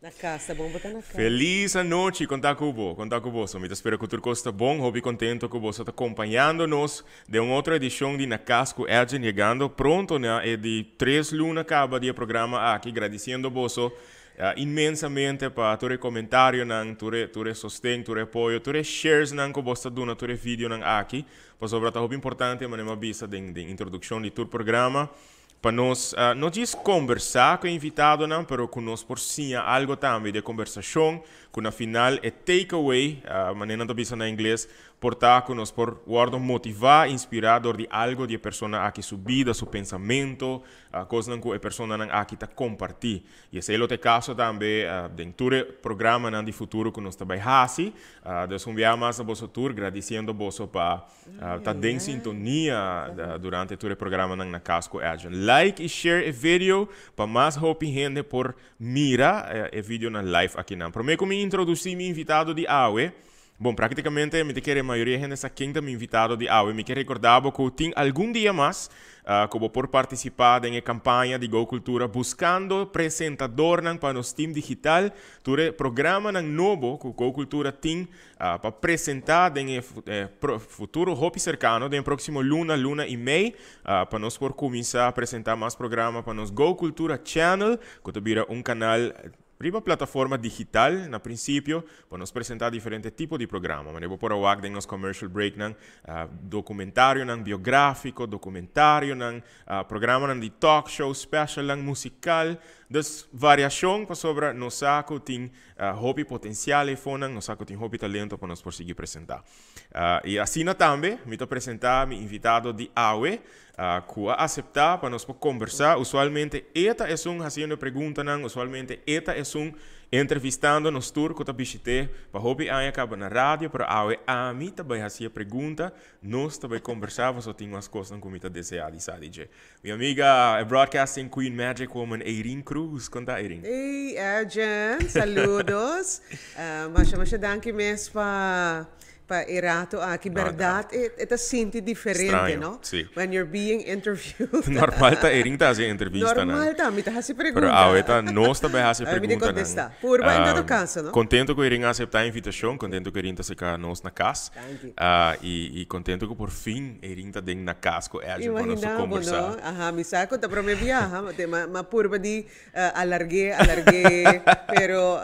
Na cas, ta bon bo ta na cas. Feliz anochi, con ta cu bo? Con ta cu boso? Mi ta spera cu tur cos ta bon. Hopi contento cu boso ta compañando nos den un otro edicion di Na Cas cu Edjean, yegando pronto na e di 3 luna caba di e programa aki, gradiciendo boso inmensamente pa tur e comentarionan, tur e sosten, tur e apoyo, tur e sharesnan cu boso ta duna tur e videonan aki, pasobra ta hopi importante, manera mi a bisa den introduccion di tur programa, pa nos no djis conversa cu e invitadonan, pero cu nos por siña algo tambe di e conversacion, cu na final e takeaway, manera nan ta bisa na ingles, por ta cu nos por wordo motiva, inspira door di algo di e persona aki su bida, su pensamento, cosnan cu e personanan aki ta comparti. Y esey lo ta e caso tambe den tur e programanan di futuro cu nos ta bay haci. Dus un bia mas na boso tur, gradiciendo boso pa ta den sintonia durante tur e programanan Na Cas cu Edjean. Like y share e video pa mas hopi hende por mira e videonan live akinan. Prome cu mi introduci mi invitado di awe, bon, practicamente mi ta kere mayoria hende sa ken ta mi invitado di awe. Mi ke recorda bo cu tin algun dia mas cu bo por participa den e campaña di Go Cultura buscando presentadornan pa nos team digital. Tur e programanan nobo cu Go Cultura tin pa presenta den e futuro hopi cercano, den e proximo luna, luna y mei, pa nos por cuminsa presenta mas programa pa nos Go Cultura Channel, cu ta bira un canal riba plataforma digital na principio, pa nos presenta diferente tipo di programa. Manera bo por a wak den nos commercial breaknan, documentarionan biografico, documentarionan, programanan di talk show, specialnan musical. Dus variacion, pasobra nos sa cu tin hopi potencial eifonan, nos sa cu tin hopi talento pa nos por sigui presenta. Y asina tambe mi ta presenta mi invitado di awe, cu a acepta pa nos por conversa. Usualmente e ta esun haciendo e preguntanan, usualmente e ta esun entrevistando nos tur cu ta bishite pa hopi aña caba na radio, pero awe ami ta bay haci e pregunta, nos ta bay conversa pasobra tin mas cosnan cu mi ta desea di sa di dje. Mi amiga, e broadcasting queen, magic woman, Irene Cruz. Con ta, Irene? Hey, Edjean, saludos. Masha, masha danki mes pa e rato aki. Berdad, e ta sinti diferente, Straño, no? Si. When you're being interviewed. Normal ta Irene ta haci entrevista, nan. Normal ta, mi ta haci pregunta. Pero awe ta nos ta bay haci Mi di preguntanan. contesta. Purba en todo caso, no? Contento cu Irene a acepta e invitacion, contento cu Irene ta acerca nos na cas. Danki. Y contento cu por fin Irene ta den na cas cu Edjean pa nos Imagina bo, conversa. No? Aha, mi sa cu ta prome biaha, ma purba di alargué, alargué, pero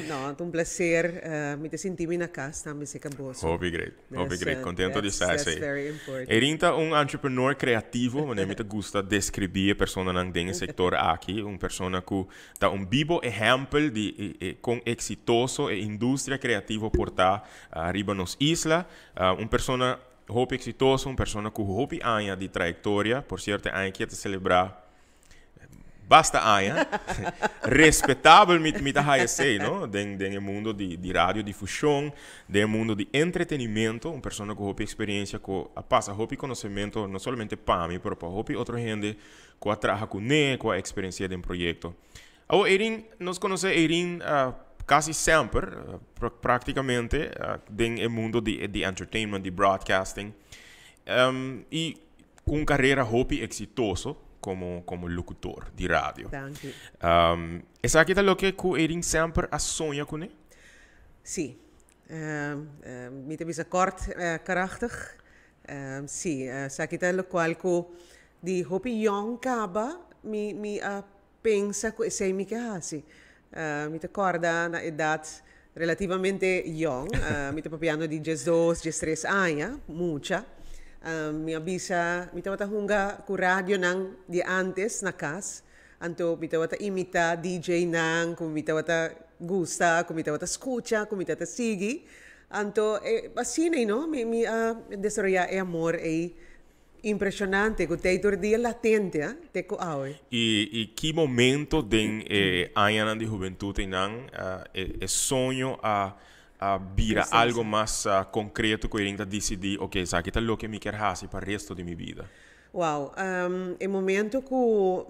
no, ta un placer. Mi ta sinti mi na cas tambe cerca boso. Hopi great, hopi great. Contento di sa That's esey. Very important. Irene ta un entrepreneur creativo, manera mi ta gusta describi e personanan den e sector aki. Un persona cu ta un bibo ehempel di e con exitoso e industria creativo por ta riba nos isla. Un persona hopi exitoso, un persona cu hopi aña di trayectoria. Por cierto, e aña aki e ta celebra basta aña. Respetabel mi ta haya esey, no? Den e mundo di radiodifusion, den e mundo di entretenimento. Un persona cu hopi experiencia, cu a pasa hopi conocemento, no solamente pa mi, pero pa hopi otro hende cu a traha cu ne, cu a experiencia den proyecto. Awor, Eirin, nos conoce Eirin casi semper, practicamente, den e mundo di entertainment, di broadcasting. Y cu un carera hopi exitoso como locutor di radio. Danki. Esaki ta loke cu Eirin semper a soña cune? Si. Mi ta bisa kort, krachtig. Si, esaki ta locual cu di hopi yong caba mi a pensa cu esey mi ke haci. Mi ta corda na edad relativamente yong, mi ta papiando di 12, 13 aña, mucha. Mi a bisa, mi tabata hunga cu radionan di antes na cas, anto mi tabata imita DJ-nan cu mi tabata gusta, cu mi tabata scucha, cu mi tabata sigui. Anto asina, no, mi a desaroya e amor ey impresionante cu t'ey tur dia latente, ah, te cu awe. Y ki momento den e añanan di hubentud eynan e soño a bira algo mas concreto cu Irene ta dicidi, ok, esaki ta loke mi kier haci pa resto di mi bida? Wow, e momento cu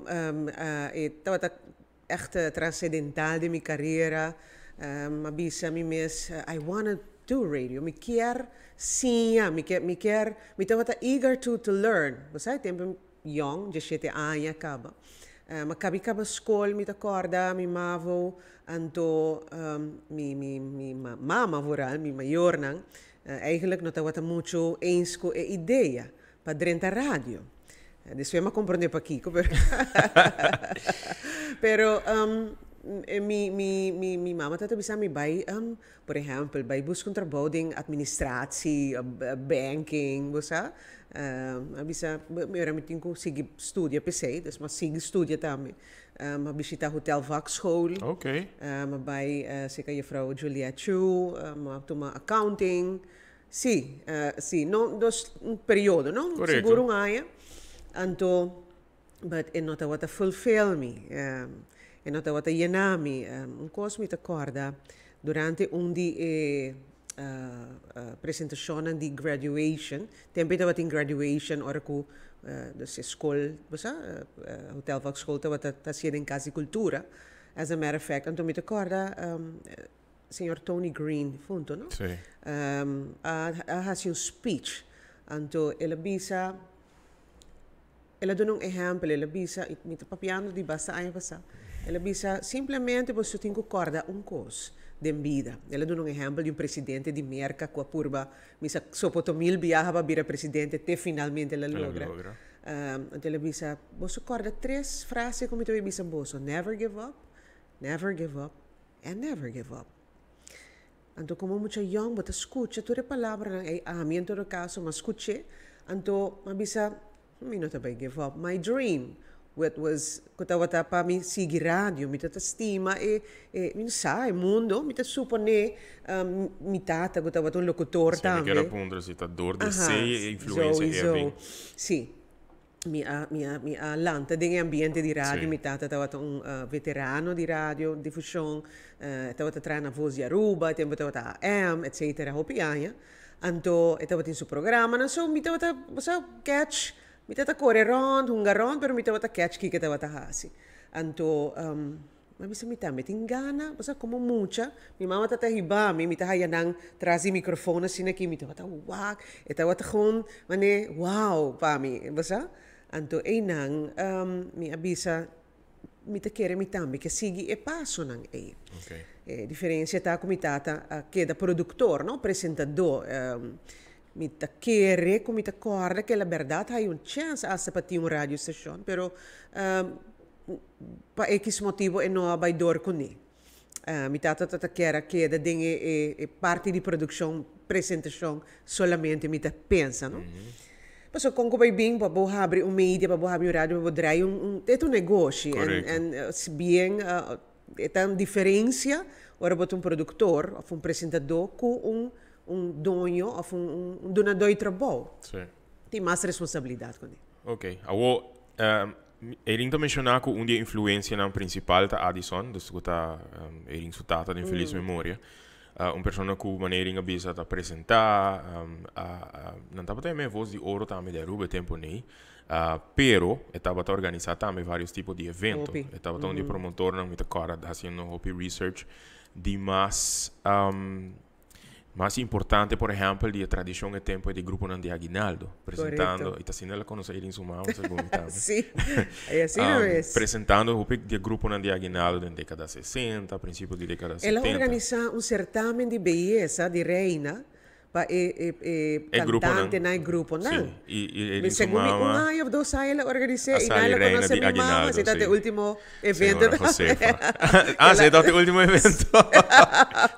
e tabata echt trascendental den mi carera, a bisa mi mes, "I wanna do radio, mi kier siña, mi kier." Mi tabata eager to learn. Bo sa, tempo young, 17 aña caba. M'a kabi kaba skol, mi ta kòrda, mi mavo, anto mi mi mi mama vooral, mi mayornan, eigenlijk no tabata muchu eens ku e idea pa drenta radio. Despues m'a komprondé pakiko, pero pero mi mi mi mi mama tabata bisa mi bai por ehèmpel bai buska un trabou den administratie, banking, bo sa. A bisa mi ora mi tin ku sigui studia p'esei, dus m'a sigui studia tambe. M'a bishita Hotel Vakschool. M'a bai serka juffrouw Juliette Chu, m'a tuma accounting. Sí, sí, no, dus un periodo, no? Korekto. Sigur un aña. Anto, but e no tabata fulfill mi, e no tabata yena mi. Un kos mi ta kòrda durante un di e presentashonnan di graduation, tempu e tabatin graduation ora ku dus e skol, bo sa, Hotel Vakschool tabata ta hasié den Kas di Kultura, as a matter of fact. Anto mi ta kòrda señor Tony Green, difunto, no? Sí. A hasi un speech, anto el a bisa, el a duna un ehèmpel, el a bisa, i mi ta papiando di basta aña pasá, el a bisa, simplemente boso tin ku kòrda un kos den bida. El a duna un ehèmpel di un presidente di Merka ku a purba misa sopotomil biaha pa bira presidente te finalmente el a logra. Anto el a bisa, boso kòrda tres frase ku mi ta bai bisa boso, never give up, never give up, and never give up. Anto komo mucha yòn bo ta skucha tur e palabranan ei, ami en todo kaso m'a skuch'é, anto m'a bisa, Mi no ta bai give up my dream, what was ku tabata pa mi sigui radio, mi ta ta stima e e mi no sa e mundo, mi ta suponé mi tata ku tabata un lokutor Si, mi kier a tambe. puntra si ta dor di Aha, esei e influensia ei a souiso, bin. si. Mi a mi a mi a lanta den e ambiente di radio. Sí. Mi tata tabata un veterano di radio, difusion. E tabata traha na Voz di Aruba, e tempo tabata AM, etcetera, hopi aña. Anto e tabatin su programanan, so mi tabata, bo sa, catch, mi tabata kore rond, hunga rond, pero mi tabata catch kiko e tabata hasi. Anto Mi a bisa mi tambe tin gana, bo sa como mucha, mi mama ta ta hiba mi, mi ta haya nan tras di microfoon asina aki, mi tabata wak, e tabata gewoon mane wow pa mi, bo sa. Anto eynan mi a bisa mi ta kere mi tambe ke sigui e pasonan ey. E diferencia ta cu mi tata a keda productor, no presentador. Mi ta kere cu mi ta corda ke la berdad haya un chance hasta pa tin un radio station, pero Pa ekis motibu e no a bai dor kuné. Mi tata ta ta kier a keda den e e parti di produkshon, presentashon solamente mi ta pensa no. Pasobra kon ku bai bin pa bo habri un media, pa bo habri un radio, pa bo drai un un e ta un negoshi en en si bien e ta un diferensia ora bo ta un produktor òf un presentadó ku un un doño òf un un dunadó di trabou. Tin mas responsabilidat kuné. Oké, awor Eirin ta menshoná ku un di e influensianan prinsipal ta Addison, dus ku ta Eirin su tata den felis memoria. Un persona ku manera Eirin a bisa ta presentá, nan tabata yama e voz di oro tambe di Aruba e tempu nei, pero e tabata organisá tambe varios tipo di evento. E tabata un di e promotornan, mi ta kòrda hasiendo hopi research di mas Mas importante, por ehempel, di e tradicion e tempo di gruponan di aguinaldo, presentando, y ta asina el a conoce Eirin su mama, segun mi tambe. Sí, y asina mes. Presentando hopi di e gruponan di aguinaldo den decada sesenta, principio di decada El a setenta. organisa un certamen di beyesa di reina pa e e e E gruponan. cantantenan, e gruponan. Sí, y y Mi Eirin su segun mi un mama aña of dos aña el a organis'é a y sali nan el a reina conoce di mi mama, aguinaldo, si tabata sí. e ultimo evento Señora tambe. Josefa. Ah, si tabata e ultimo evento.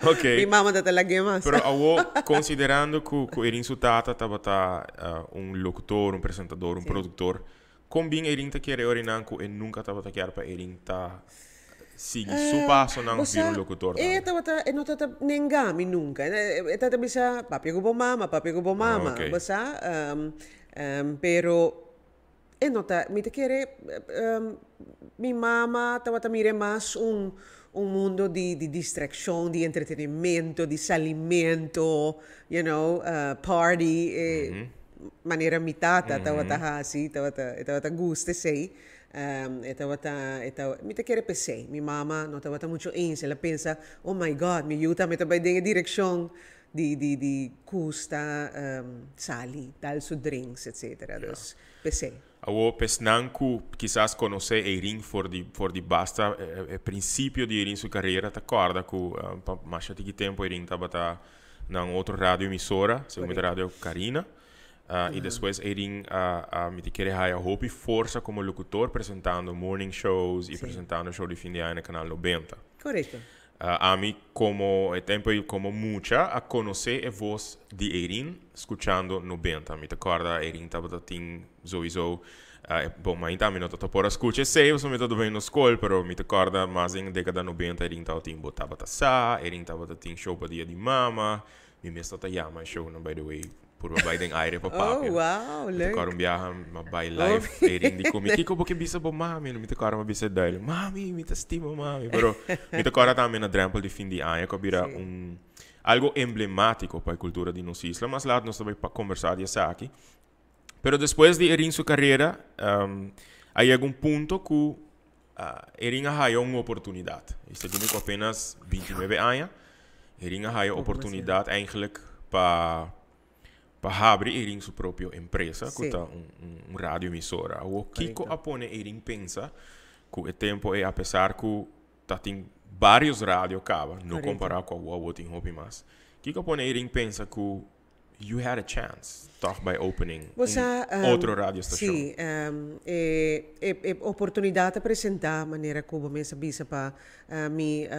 Ok. Mi mama ta ta lag'é mas. Pero awo, considerando cu cu Eirin su tata tabata un locutor, un presentador, un productor, con bin Eirin ta kere orinan cu e nunca tabata kier pa Eirin ta sigui su pasonan Bo of bira sa, un locutor e tambe? tabata, e no tabata nenga mi nunca. E tabata bisa, papia cu bo mama, papia cu bo mama. Ok. Bo sa, pero E no ta, mi ta kere mi mama tabata mira mas un un mundo di di distraccion, di entretenimento, di salimento, you know, party, e manera mi tata tabata haci, tabata, e tabata gusta esey, e tabata, e ta, mi ta kere p'esey. Mi mama no tabata mucho eens, el a pensa, oh my God, mi yu tambe ta bay den e direccion di di di gusta sali, dal su drinks, etcetera. Dus p'esey. Awo pa esnan ku kisas konosé Eirin for di basta prinsipio di Eirin su karera, ta kòrda ku pa masha tiki tempu Eirin tabata na un otro radio emisora, segun Radio Carina. I despues Eirin mi ta kere haya hopi forsa komo lokutor presentando morning shows i presentando show di fin di aña na Kanal 90. Ami komo e tempu komo mucha a konosé e voz di Eirin skuchando 90. Mi ta kòrda Eirin tabata tin sowieso, bon, ma ainda mi no tabata por a skucha esei, pasobra mi tabata bai na skol, pero mi ta kòrda mas den dékada 90 Eirin tabata tin Bo Tabata Sa, Eirin tabata tin show pa Dia di Mama. Mi mes tabata yama e show nan, by the way, pur bai den aire pa papia. Oh, wow, Mi ta leuk. kòrda un biaha m'a bai live, Eirin di ku mi: "Kiko bo ke bisa bo mami?" Mi ta kòrda m'a bisa duidelijk: "Mami, mi ta stima mami." Pero mi ta kòrda tambe na drempel di fin di aña ku a bira un algo emblemátiko pa e kultura di nos isla. Mas laat nos ta bai pa kombersá di esaki. Pero despues di Eirin su karera, a yega un punto ku Eirin a haya un oportunidat. I segun mi ku apenas 29 aña, Eirin a haya oportunidat eigenlijk pa habri Eirin su propio empresa, ku ta un radio emisora. Awor, kiko a pone Eirin pensa ku e tempu ei, apesar ku ta tin varios radio kaba, no kompará ku awor, awor tin hopi mas. Kiko a pone Eirin pensa ku you had a chance toch by opening Bo sa, un otro radio station? Sí, e oportunidat a presentá manera ku bo mes a bisa pa mi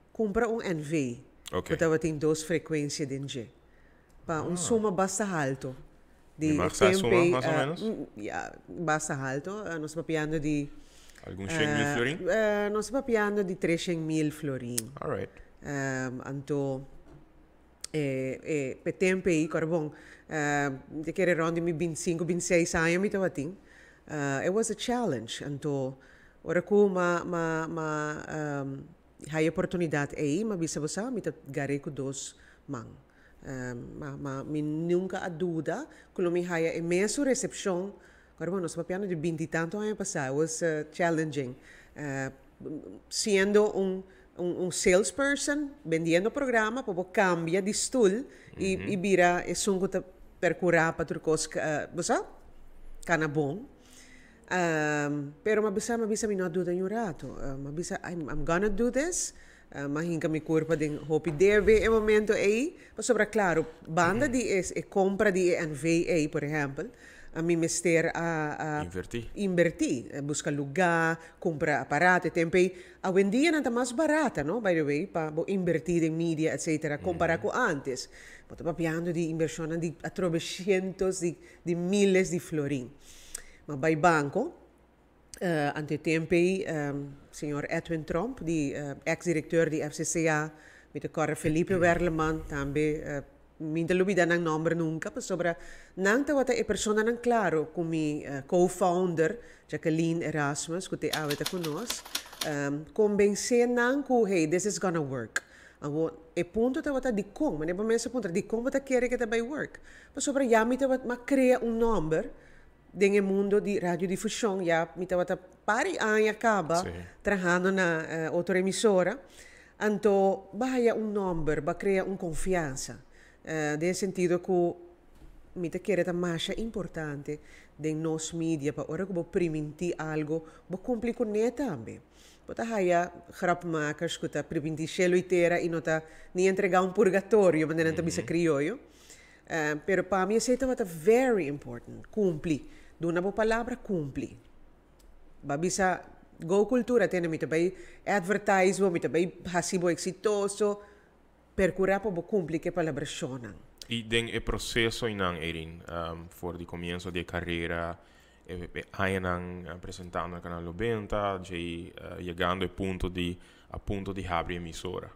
kumpra un NV ku tabatin dos frekuensia den dje pa un suma basta haltu. Di Di mag sa tempu suma ei, mas o menos? Ya, basta haltu. Nos ta papiando di Algun 100.000 florin? Nos ta papiando di 300.000 florin. Anto e tempu ei, kòrda bon, mi ta kere rònt di mi 25, 26 aña mi tabatin. It was a challenge. Anto ora ku m'a haya oportunidat ei, m'a bisa bo sa, mi ta gar'é ku dos man. Ma mi nunka a duda ku lo mi haya e mesun resepshon. Kòrda bon, nos ta papiando di binti tantu aña pasá. It was challenging. Siendo un salesperson, bendiendo programa, pa bo kambia di stul i bira esun ku ta perkurá pa tur kos, bo sa, kana bon. Pero m'a bisa mi no a duda ni un ratu. M'a bisa: "I'm gonna do this." M'a hinka mi kurpa den hopi debe e momento ei. Pasobra klaro, banda di e kompra di e NV ei, por ehèmpel, mi mester a Invertí. Invertí, buska lugá, kumpra aparato. E tempu ei, awendia nan ta mas barata, no, by the way, pa bo invertí den media, etcetera, kompará ku antes. Bo ta papiando di invershonnan di atrobe sientos di miles di florin. M'a bai banko, anto e tempu ei, señor Edwin Tromp, di ex-direkteur di FCCA, mi ta kòrda Felipe Werleman, tambe, mi no ta lubidá nan nòmber nunka, pasobra nan tabata e personanan klaro ku mi co-founder, Jacqueline Erasmus, ku te awe ta ku nos, kombensé nan ku, "Hey, this is gonna work." Awor, e punto tabata dikon, manera bo mes a puntra, dikon bo ta kere ku e ta bai work? Pasobra ya mi tabata, m'a krea un nòmber den e mundo di radiodifushon, ya mi tabata par di aña kaba trahando na otro emisora, anto bo haya un nòmber, bo a krea un konfiansa, den e sentido ku mi ta kere ta masha importante den nos media pa ora ku bo primintí algu, bo kumpli kuné tambe. Bo ta haya grapmakers ku ta primintí shelu i tera i no ta ni entregá un purgatorio, manera nan ta bisa krioyo. Pero pa mi esei tabata very important, kumpli. Duna bo palabra, kumpli. Bo a bisa Go Cultura, tende mi ta bai advertise bo, mi ta bai hasi bo eksitoso, perkurá pa bo kumpli ku e palabrashonnan. I den e proseso einan, Eirin, for di komienso di e karera, e añanan presentando na Kanal 90, djei yegando e punto di a punto di habri emisora.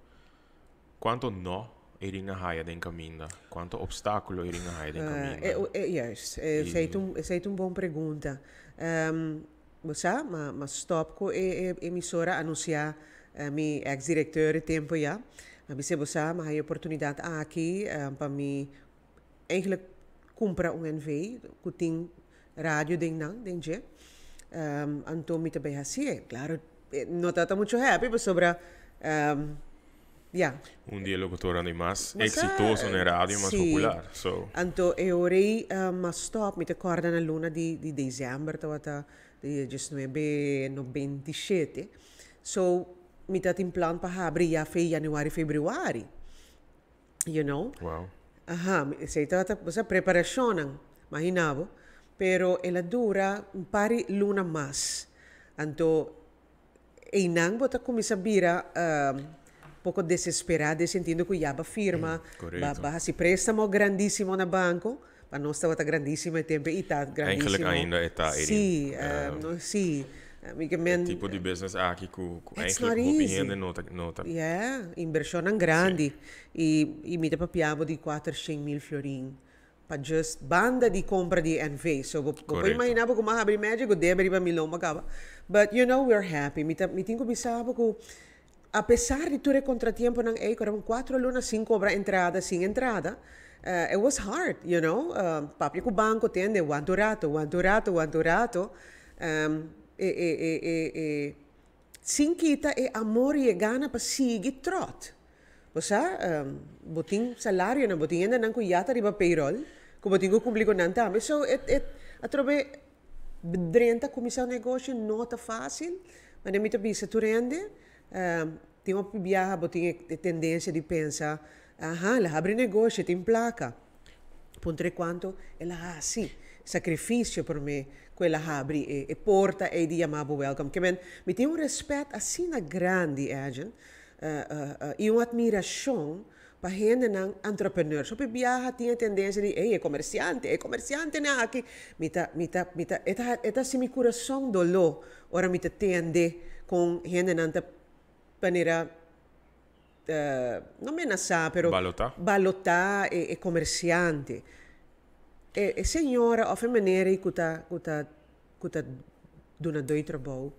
Kuantu no Eirin a haya den kaminda? Kuantu opstákulo Eirin a haya den kaminda? Juist, esei ta un bon pregunta. Bo sa, m'a stòp ku e emisora, anunsiá mi ex direkteur e tempu ya. M'a bis'é: "Bo sa, m'a haya oportunidat aki pa mi eigenlijk kumpra un NV ku tin radio den nan, den dje. Anto mi ta bai hasié." Klaro, e no tabata muchu happy pasobra. Ja. Un di e locutornan di mas Mas exitoso na e radio, mas popular. So. Anto e ora ei m'a stop, mi ta corda na luna di di december tabata di 1997. So mi ta tin plan pa habri ya fe januari, februari. You know? Wow. Aha, esei tabata, bo sa, preparacionnan, imagina bo. Pero el a dura un par di luna mas. Anto Einan bo ta kuminsá bira poko desesperá den sentido ku ya bo a firma, bo a hasi préstamo grandísimo na banko, pa nos tabata grandísimo e tempu i ta grandísimo. Eigenlijk ainda e ta, Irene. Sí, sí. Mi ke men. E tipo di business aki ku eigenlijk hopi hende no ta, no ta. Yeah, invershonnan grandi. I mi ta papia bo di 400.000 florin Pa just banda di compra di NV. So bo bo por imagina bo como a habri Magic cu debe riba mi lomba caba. But you know we're happy. Mi ta mi tin cu bisa bo cu a pesar di tur e contratiemponan ey cu era cuatro luna sin cobra entrada sin entrada it was hard you know. Papia cu banco tende wanta un rato wanta un rato wanta un rato e e e e e sin kita e amor y e gana pa sigui trot. Bo sa, bo tin salarionan, bo tin hendenan ku ya ta riba payroll, ku bo tin ku kumpli ku nan tambe. So, e e atrobe drenta kuminsá un negoshi no ta fásil. Manera mi ta bisa tur hende, tin hopi biaha bo tin e tendensia di pensa, aha, el a habri negoshi, tin plaka. Puntra e kuantu el a hasi sakrifisio promé ku el a habri e e porta ei di yama bo wèlkòm. Ke men, mi tin un rèspèt asina grandi, Edjean, I un admiracion pa hendenan entrepreneurs. Hopi biaha tin e tendencia di, ey, e comerciante, e comerciantenan aki. Mi ta, mi ta, mi ta, e ta, e ta haci mi curason dolo ora mi ta tende con hendenan ta manera, no menasa, pero Balotá. balotá e, e comerciante. E, e señora of e meneer ey cu ta, cu ta, cu ta duna doy trabou,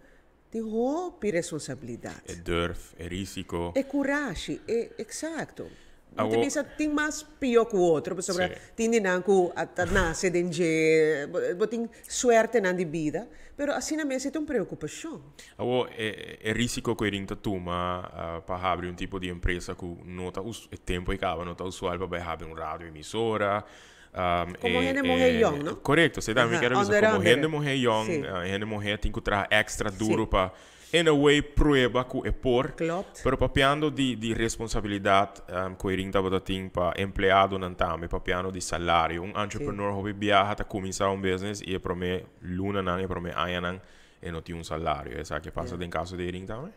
Tin hopi responsabilidat. E durf, e risico. E curashi, e exacto. Mi ta bisa tin mas pio cu otro pasobra tin di nan cu a ta nace den dje, bo tin suertenan di bida, pero asina mes e ta un preocupacion. Awor, e risico cu e rin ta tuma pa habri un tipo di empresa cu no ta e tempo e caba no ta usual pa bay habri un radio emisora, Como hende muhe yong, no? Correcto, si tambe mi quiero bisa como hende muhe yong, hende muhe tin cu traha extra duro pa in a way prueba cu e por. Klopt. Pero papiando di di responsabilidad cu e rin tabata tin pa empleadonan tambe, papiando di salario. Un entrepreneur hopi biaha ta cuminsa un business y e prome lunanan, e prome añanan e no tin un salario. Esaki a pasa den caso di e rin tambe?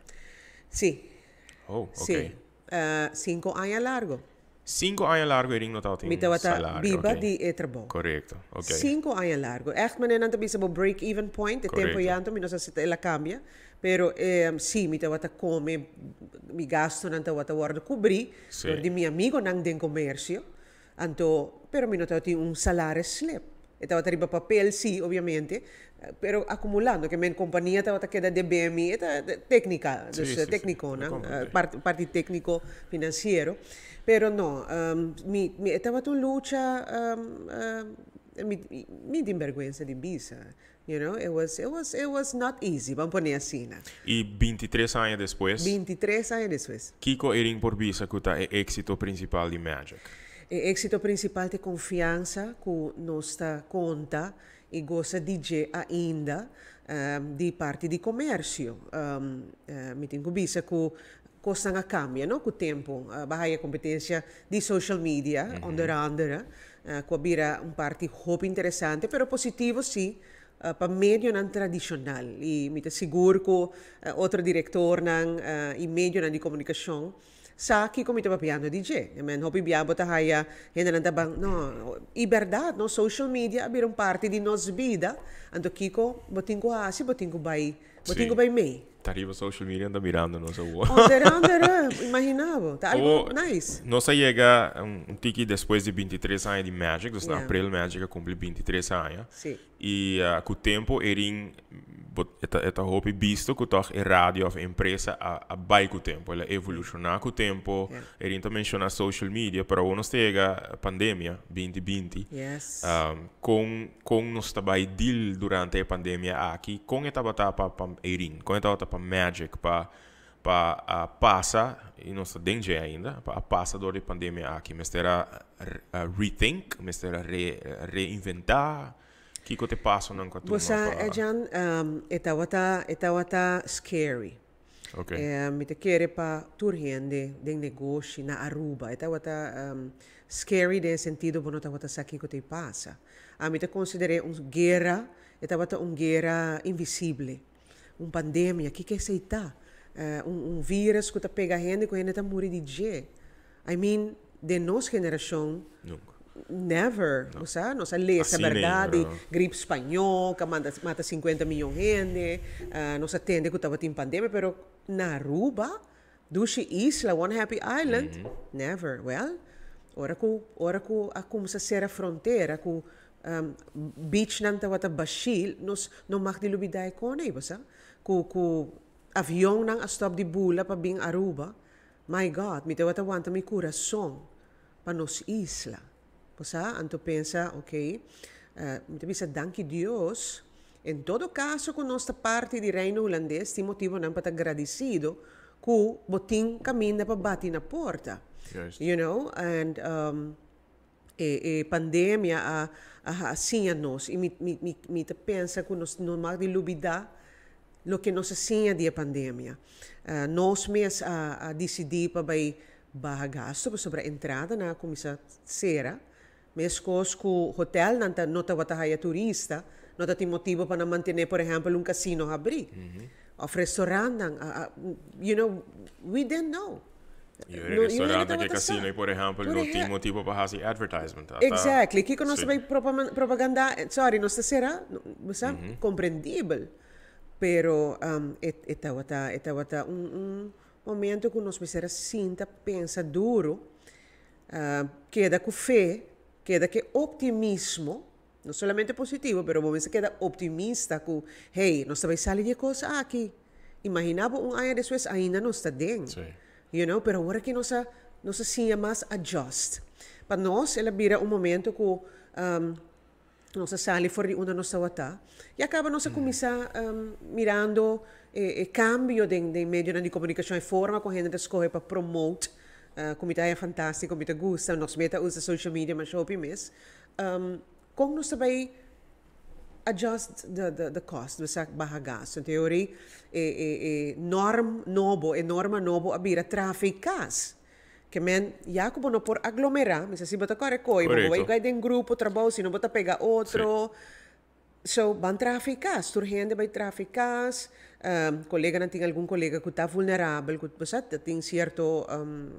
Si. Oh, ok. Si. Cinco aña largo. Cinco aña largo Erin no tabatin Mi tabata salario, biba ok. di e trabou. Correcto, ok. Cinco aña largo. Echt manera nan ta bisa bo break even point, e tempo Correcto. ya anto mi no sa si ta el a cambia, pero si mi tabata come, mi gastonan tabata wordo cubri dor di mi amigonan den comercio, anto pero mi no tabatin un salaris slip. E tabata riba papel si, obviamente, pero acumulando, ke men compania tabata keda debe mi, e ta tecnica, dus tecniconan, parti tecnico financiero, pero no, mi, mi, e tabata un lucha, mi, mi tin berguensa di bisa, you know, it was, it was, it was not easy, ban pone asina. Y 23 aña despues? 23 aña despues. Kico Erin por bisa cu ta e exito principal di Magic? E exito principal ta e confiansa cu nos ta conta y gosa di dje ainda di parti di comercio. Mi tin cu bisa cu cosnan a cambia no cu tempo. Ba haya competencia di social media onder andere cu a bira un parti hopi interesante pero positivo si pa medionan tradicional y mi ta sigur cu otro directornan y medionan di comunicacion sa kico mi ta papiando di dje. I mean, hopi bia bo ta haya hendenan ta ban, no, y berdad no, social media a bira un parti di nos bida, anto kico bo tin cu haci, bo tin cu bay, bo tin cu bay mee. Ta riba social media nan ta mirando nos awor. Onder andere, imagina bo, ta algo nice. Nos a yega un tiki despues di 23 aña di Magic, dus na april Magic a cumpli 23 aña. Y cu tempo erin bo e ta e ta hopi bisto cu toch e radio of e empresa a a bay cu tempo, el a evoluciona cu tempo. Erin ta menciona social media, pero awor nos ta yega pandemia, 2020. Con con nos ta bay deal durante e pandemia aki? Con e tabata pa pa Erin? Con e tabata pa Magic? Pa. Pa a pasa, y nos ta den dje ainda, pa a pasa door di pandemia aki, mester a rethink, mester a reinventa, kico ta e pasonan cu a tuma Bo sa, pa? Jan, e tawata scary. Mi ta kere pa tur hende den negoshi na Aruba. E tawata scary den sentido bo no tawata sa kico ta pasa. Ami ta considera un guera, e tawata un guera invisible. Un pandemia, kico esey ta? Un virus cu ta pega hende, cu hende ta muri di dje. I mean, di nos generacion, Nunca. Never. No. O sea, nos a lesa Asina, berdad, pero gripe spaño, cu manda, mata 50 miyon hende, nos a tende cu tabatin pandemia, pero na Aruba, dushi isla, one happy island, never. Well, ora cu a cuminsa cera frontera, cu beach nan tawata bashi, nos no mag di lubida e cos ey, basta? Cu avion nan a stop di bula pa bin Aruba, my God, mi tawata wanta mi curason pa nos isla. Osea, anto pensa, ok, mi ta bisa danki Dios, en todo caso cu nos ta parti di Reino Hulandes, tin motibo nan pa ta agradecido cu bo tin caminda pa bati na porta. And e pandemia a siña nos y mi ta pensa cu nos no mag di lubida loke nos a siña di e pandemia. Nos mes a dicidi pa bay baha gasto sobre entrada nan a cuminsa cera. Mescos cu hotel nan ta, no tawata haya turista, no ta tin motibo pa mantene, por ehempel, un casino habri. Of restaurant nan, we didn't know. Y No, restaurant no cu casino, sa. por ehempel, Por no tin motibo pa haci advertisement. Exactly. Kico nos bay propaganda, sorry, nos ta cera, no, sa, comprendibel. Pero e tawata un momento cu nos mester sinta pensa duro, keda cu fe, keda cu optimismo, no solamente positivo, pero bo mester keda optimista cu, hey, nos bay sali di cos aki. Imagina bo un aña despues ainda nos ta den. Pero awor cu nos a siña mas adjust. Pa nos, el a bira un momento cu nos a sali for di unda nos tawata. Y caba nos a cuminsa mirando cambio di medio di comunicacion y forma con hende ta scoge pa promote. Cu mi ta fantastico, mi ta gusta, nos mes ta usa social media, mas hopi mes. Con nos tambe adjust the cost, dus baha gasto. En teoria, e norm nobo, e norma nobo a bira traha cas. Kemen, ya como no por aglomera, mas asina bo ta core coi, bo bay den grupo trabou, si no bo ta pega otro. So, ban traha cas, tur hende bay traha cas, colega nan tin algun colega cu ta vulnerabel, cu bo tin cierto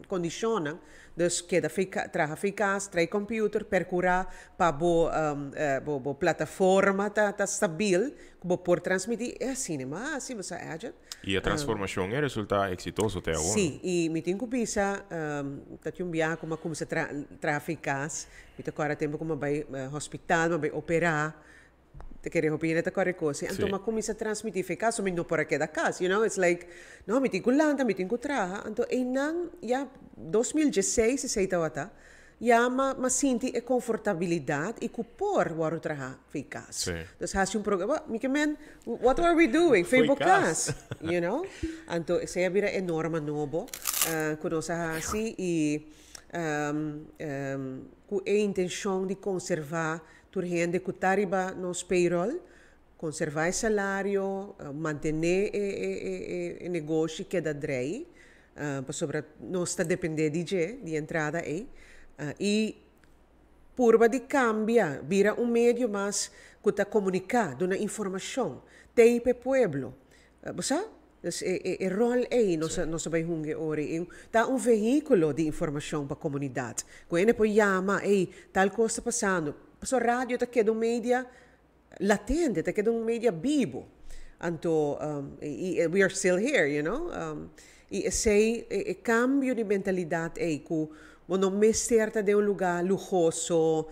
condicion, dus keda traha cas, traha computer, percura pa bo plataforma ta stabil, cu bo por transmiti, e asina, mas asina, bo agent. Y e transformacion a resulta exitoso te awor. Si, y mi tin cu bisa, ta un biaha cu m'a cuminsa traha cas, mi ta corda tempo cu m'a bay hospital, m'a bay opera, ta kere opina ta core cos. Anto m'a cuminsa transmiti for cas, mi no por a keda cas, it's like, no, mi tin cu lanta, mi tin cu traha. Anto einan, ya 2016 esey tawata, ya m'a sinti e comfortabilidad y cu por waro traha for cas. Dus haci un programa, mi kemen, what are we doing? Foi Facebook cas. Cas, you know? Anto esey a bira e norma nobo, cu nos a haci y cu e intencion di conserva tur hende cu ta riba nos payroll, conserva e salario, mantene e negoshi keda draai, pasobra nos ta depende di dje, di entrada ey, y purba di cambia, bira un medio mas cu ta comunica, duna informacion, t'ey p'e pueblo. Bo sa? Dus e rol ey nos bay hunga ori. Ta un vehiculo di informacion pa comunidad. Cu hende por yama, hey, tal cos ta pasando. So radio ta keda un media latente, ta keda un media bibo. Anto, y we are still here. Y esey e cambio di mentalidad ey cu bo no mester ta den un lugar luhoso,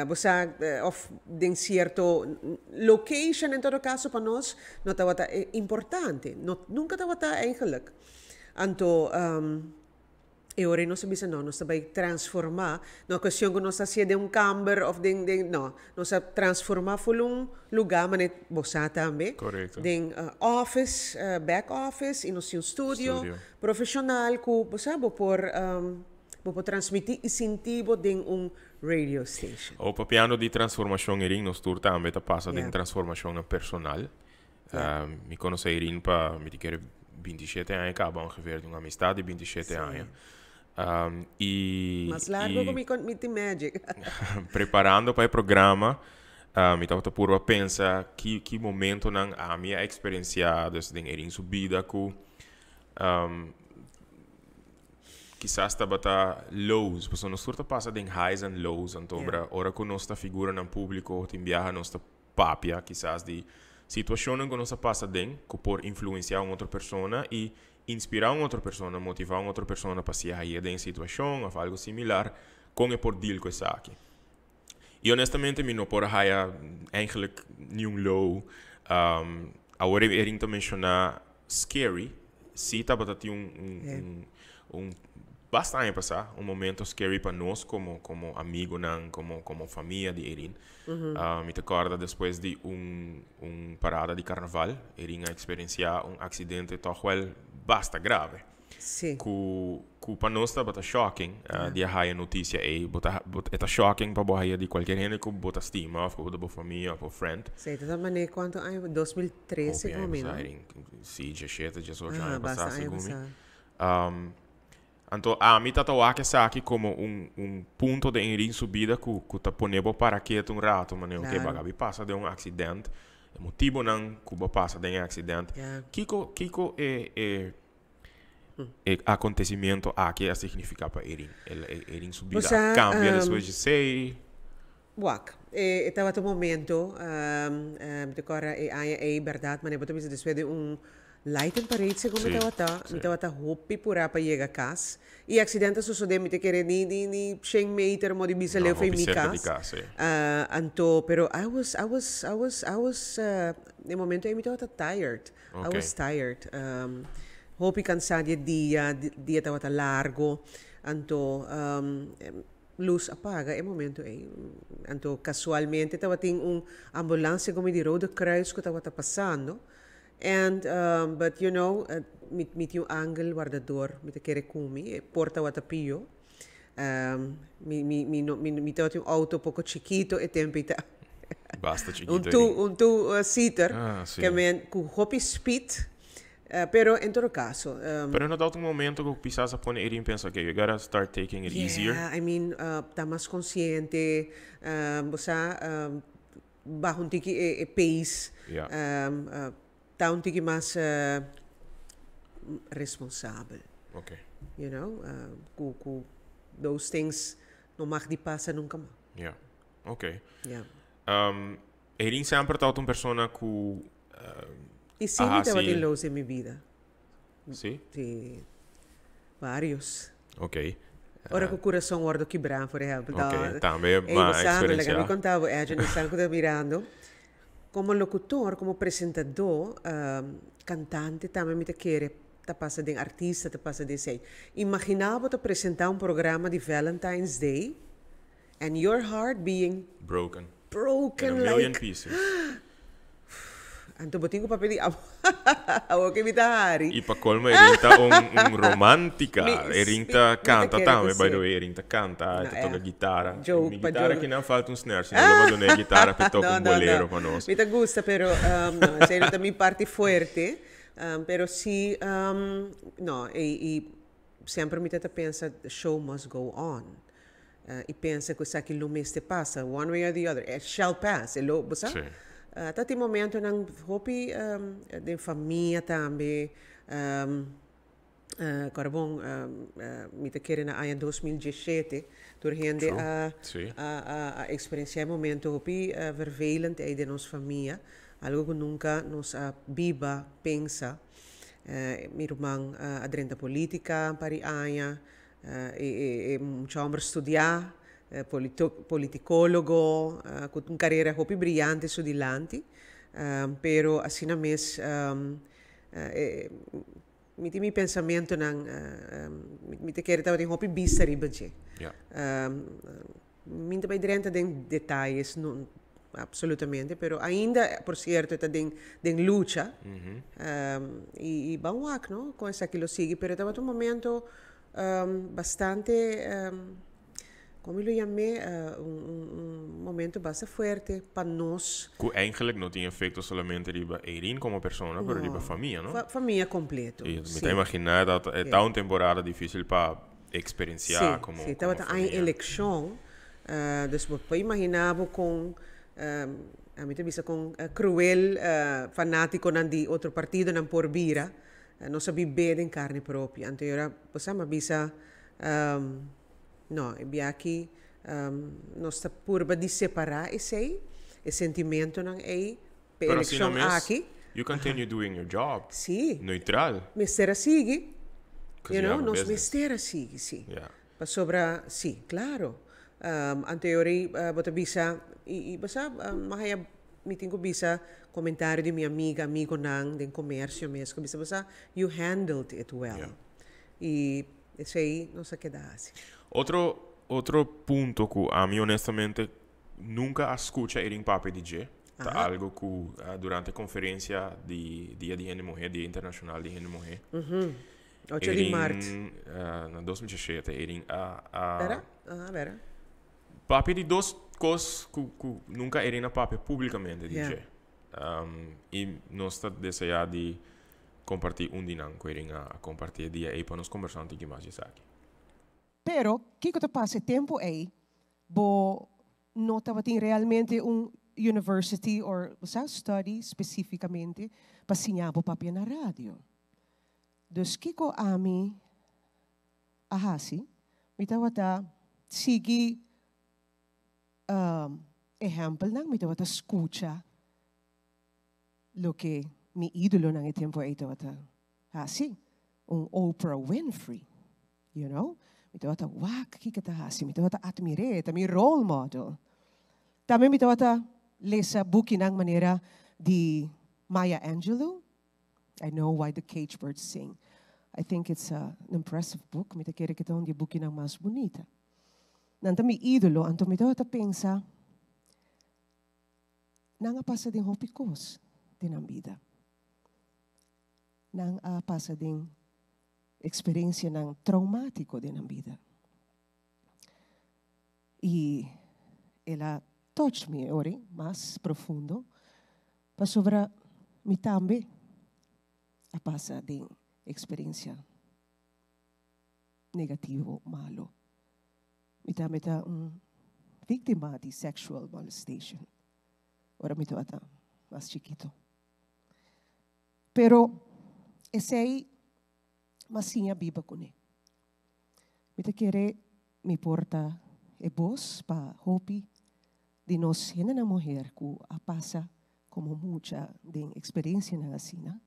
bo sa, of den cierto location, en todo caso pa nos, no tawata importante. No, nunca tawata eigenlijk. Anto, E ora nos a bisa no, nos ta bay transforma. No cuestion cu nos ta hacié den un kamber of den, no. Nos a transforma full un lugar, mane bo sa tambe. Den office, back office, y nos tin un studio, Studio. Profesional cu bo sa bo por transmiti y sinti bo den un radio station. O papiando di transformacion, Irene, nos tur tambe ta pasa den transformacion personal. Mi conoce Irene pa, mi ta kere, 27 aña caba ongeveer, di un amistad di 27 aña. Mas largo cu mi tin Magic. Preparando pa e programa, mi tabata purba pensa ki momentonan ami a experiencia, dus den Irene su bida cu kisas tabata lows, pasobra nos tur ta pasa den highs and lows, anto ora cu nos ta figuranan publico, tin biaha nos ta papia kisas di situacionnan cu nos a pasa den, cu por influencia un otro persona y inspira un otro persona, motiva un otro persona pa si haya den situacion of algo similar, con e por deal cu esaki. Y honestamente mi no por haya eigenlijk ni un low. Awor Erin ta menciona scary. Si, tabata tin un basta aña pasa, un momento scary pa nos como amigonan, como famia di Erin. Mi ta corda despues di un parada di carnaval, Erin a experiencia un accidente toch wel basta grave. Cu pa nos tabata shocking, di haya noticia ei, bo ta shocking pa bo haya di cualkier hende cu bo ta stima, of cu bo famia of friend. Si, ta mane cuanto aña? 2013 Hopi como aña menos. pasa, Erin. Si, 17, 18 Ah, aña basta pasa, aña segun mi. pasa. Anto, ami tabata wak esaki como un punto den Erin su bida cu ta pone bo para keto un rato, mane, ok, b'a bay pasa den un accidente, e motibonan cu bo pasa den un accidente. Kico e acontecimento aki a significa pa Erin? Erin su bida Osea, cambia despues di esey? Wak, tabata un momento, mi corda e aña ey, berdad, mane bo ta bisa despues di un lighting parade, segun mi tabata, mi tabata hopi pura pa yega cas. E accidente a sucede, mi ta kere, ni 100 meter mo di bisa No, leu hopi mi cerca di cas. Cas, si. Anto, pero I was, e momento ey mi tabata tired. I was tired. Hopi cansa di dia, dia tabata largo. Anto, luz apaga e momento ey. Anto, casualmente, tabatin un ambulance como di Rode Kruis cu tabata pasando. But mi tin un angel wardador, mi ta kere cu mi, e por tabata pio. Mi, no, mi tabatin un auto poco chikito e tempo ta. Basta chikito. Un two seater Ah, si. Cu men cu hopi speed, pero en todo caso, Pero no ta un momento cu kisas a pone Erin pensa, "Okay, you gotta start taking it easier"? Yeah, I mean, ta mas consciente, bo sa, baha un tiki e pace, ta un tiki mas responsabel, cu those things no mag di pasa nunca mas. Yeah. Ok. Yeah. Erin semper ta un persona cu Y si, mi tabatin lows den mi bida. Si? Si. Varios. Ora cu curason wordo kibra, por ehempel. Ok, tambe Ei, ma bo sa, experiencia. laga mi conta bo, Edjean, esnan cu ta mirando. Como locutor, como presentador, cantante tambe mi ta kere ta pasa den artista, ta pasa den esey. Imagina bo ta presenta un programa di Valentine's Day and your heart being broken. Broken in a million like pieces. Anto bo tin cu papia di amor cu mi ta hari. Y pa colmo Erin ta un romantica. Erin ta Mi ta canta kere tambe, cu by si. the way, Erin ta canta, No, ta toca guitarra. Joke Mi pa guitarra joke. aki no falta un snare, si no lo duna guitarra pa toca No, un no, bolero no. pa nos. Mi ta gusta, pero no, esey no ta mi parti fuerte. Pero si, no, y semper mi ta pensa, the show must go on. Y pensa cu esaki lo mester pasa, one way or the other. It shall pass. E lo, bo sa? Si. Ta tin momentonan hopi di famia tambe. Carbon, mi ta kere na aña 2017, tur hende a experiencia momento hopi vervelend ey den nos famia, algo cu nunca nos a biba, pensa. Mi ruman a drenta politica pa aña, e un homber studia, politicologo, cu un carera hopi briyante su dilanti, pero asina mes, Mi tin mi pensamentonan, mi ta kere tabatin hopi bista riba dje. Mi no ta bai drenta den detayes, no, absolutamente, pero ainda, por cierto, e ta den den lucha. I ban wak, no, con esaki lo sigui, pero tabata un momento bastante, Con mi lo yam'é un momento basta fuerte pa nos. Cu eigenlijk no tin efecto solamente riba Eirin como persona, pero riba famia, no? Famia completo, si. Mi ta imagina dat e ta un temporada dificil pa experiencia como famia. Si, tabata aña eleccion, dus bo por imagina bo con, ami ta bisa con cruel fanaticonan di otro partidonan por bira. Nos a bib'é den carne propio. Anto e ora bo sa, mi a bisa. No, e bia aki nos ta purba di separá esei, e sentimentonan ei, p'e Pero asina elekshon mes, aki. you continue doing your job. Sí. Neutral. Mester a sigui. Because You you know, have a nos business. mester a sigui, sí. Yeah. Pasobra, sí, claro. Anto e ora ei bo ta bisa, i bo sa, mi a haya, mi tin ku bisa komentario di mi amiga, amigonan den komersio mes, ku bisa, bo sa, you handled it well. Yeah. I esei nos a keda hasi. Otro otro punto ku ami honestamente nunka a skucha Erin papia di dje, ta algo ku durante konferensia di Dia di Hende Muhé, Dia Internashonal di Hende Muhé, Ocho di mart. Erin na 2017 Erin a a Bera? Aha, bera. Papia di dos kos ku ku nunka Erin a papia publikamente di dje. I nos ta deseá di Kompartí un di nan ku Erin a kompartí e dia ei pa nos kombersá un tiki mas di esaki. Pero, kiko ta pasa e tempu ei? Bo no tabatin realmente un university or bo sa study specificamente pa siña bo papia na radio. Dus kiko ami a hasi? Mi tabata sigui ehempelnan, mi tabata skucha Loke mi idolonan e tempu ei tabata hasi, un Oprah Winfrey, you know. Mi tabata wak kiko e ta hasi, mi tabata admir'é, e ta mi role model. Tambe mi tabata lesa bukinan manera di Maya Angelou, I Know Why the Caged Bird Sing. I think it's an impressive book, mi ta kere ku ta un di e bukinan mas bunita. Nan ta mi idolo, anto mi tabata pensa, Nan a pasa den hopi kos den nan bida. Nan a pasa den eksperensianan traumátiko den nan bida. I el a touch mi e ora mas profundo pasobra mi tambe a pasa den eksperensia negativo, malo. Mi tambe ta un víctima di sexual molestation ora mi tabata mas chikito. Pero esei m'a siña biba kuné. Mi ta kere mi por ta e bos pa hopi di nos hendenan muher ku a pasa komo mucha den eksperensianan asina,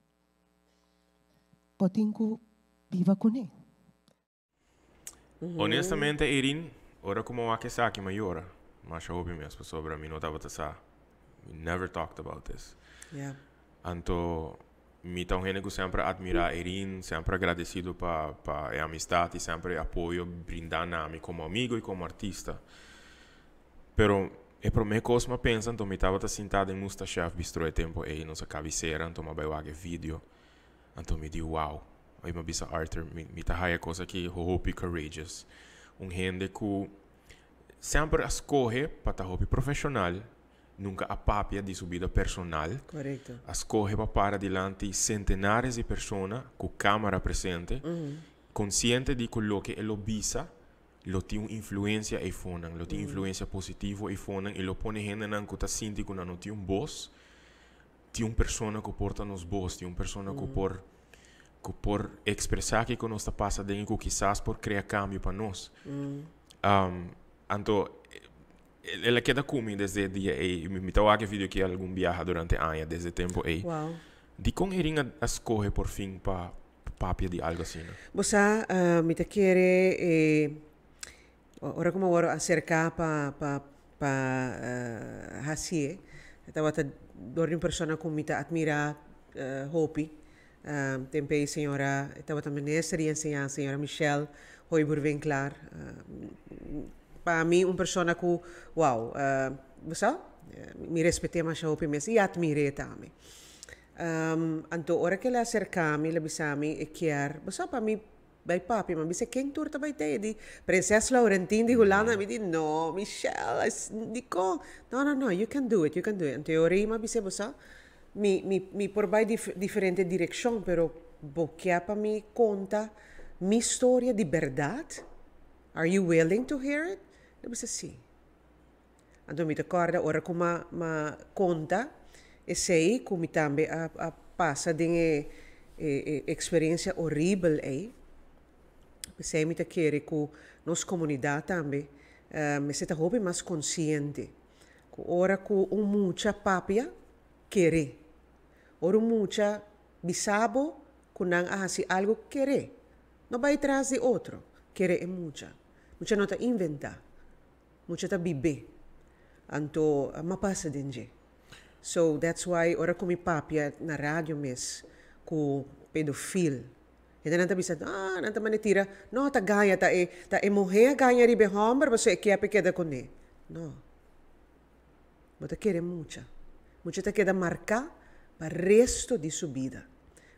bo tin ku biba kuné. Honestamente Eirin, ora ku mi a wak esaki mi a yora masha hopi mes pasobra mi no tabata sa, we never talked about this. Anto mi ta un hende ku semper a admira Eirin, semper agradecido pa pa e amistad y semper e apoyo brinda na mi komo amigo y komo artista. Pero e prome kos mi a pensa anto mi tabata sinta den Musta Chef Bistro e tempo ey, nos a kabisera anto mi a bai wak e video. Anto mi di wow. Ai mi a bisa Arthur, mi mi ta haya cos aki hopi courageous. Un hende cu semper a scoge pa ta hopi profesional, nunca a papia di su bida personal. Correcto. A scoge pa para dilanti centenares di persona cu camara presente, consciente di cu loke e lo bisa lo tin un influencia eyfonan, lo tin influencia positivo eyfonan y lo pone hendenan cu ta sinti cu nan no tin un bos, Tin un persona ku por ta nos bos, tin un persona ku por ku por ekspresá kiko nos ta pasa den i ku kisas por krea kambio pa nos. Anto el a keda ku mi desde e dia ei. Mi ta wak e video aki algun biaha durante aña desde e tempu ei. Dikon Erin a skohe por fin pa papia di algu asina? Bo sa, mi ta kere e Ora ku mi a wòrdu aserká pa pa pa hasié, tabata dor di un persona ku mi ta atmirá hopi. Tempo ei señora tabata minister di enseñansa, señora Michelle Hooyboer-Winklaar. Pa mi un persona ku, wow, bo sa, mi respet'é masha hopi mes i atmir'é tambe. Anto ora ku el a aserká mi, el a bisa mi e kier, bo sa, pa mi bai papia, mi a bisa ken tur ta bai te? E di, Prinses Laurentien di Hulanda. Mi di, no, Michelle, dikon? No, no, no, you can do it, you can do it. Anto e ora ei mi a bis'é, bo sa, Mi, mi, mi por bai dif, diferente direkshon, pero bo ke pa mi konta mi storia di bèrdat? Are you willing to hear it? El a bisa si. Anto mi ta kòrda ora ku m'a, m'a konta esei, ku mi tambe a, a pasa den e, e, e eksperensia horibel ei. P'esei mi ta kere ku nos komunidat tambe mester ta hopi mas konsiente ku ora ku un mucha papia, kere. Ora un mucha bisa bo ku nan a hasi algu, kere. No bai tras di otro, kere e mucha. Mucha no ta inventá, mucha ta bib'é. Anto m'a pasa den dje. So that's why ora ku mi papia na radio mes ku pedofil, hendenan ta bisa, ah, nan ta manda tira, no, ta gaña, ta e ta e muhé a gaña riba e hòmber pasobra e kier pa e keda kuné. No. Bo ta kere mucha. Mucha ta keda marká pa resto di su bida.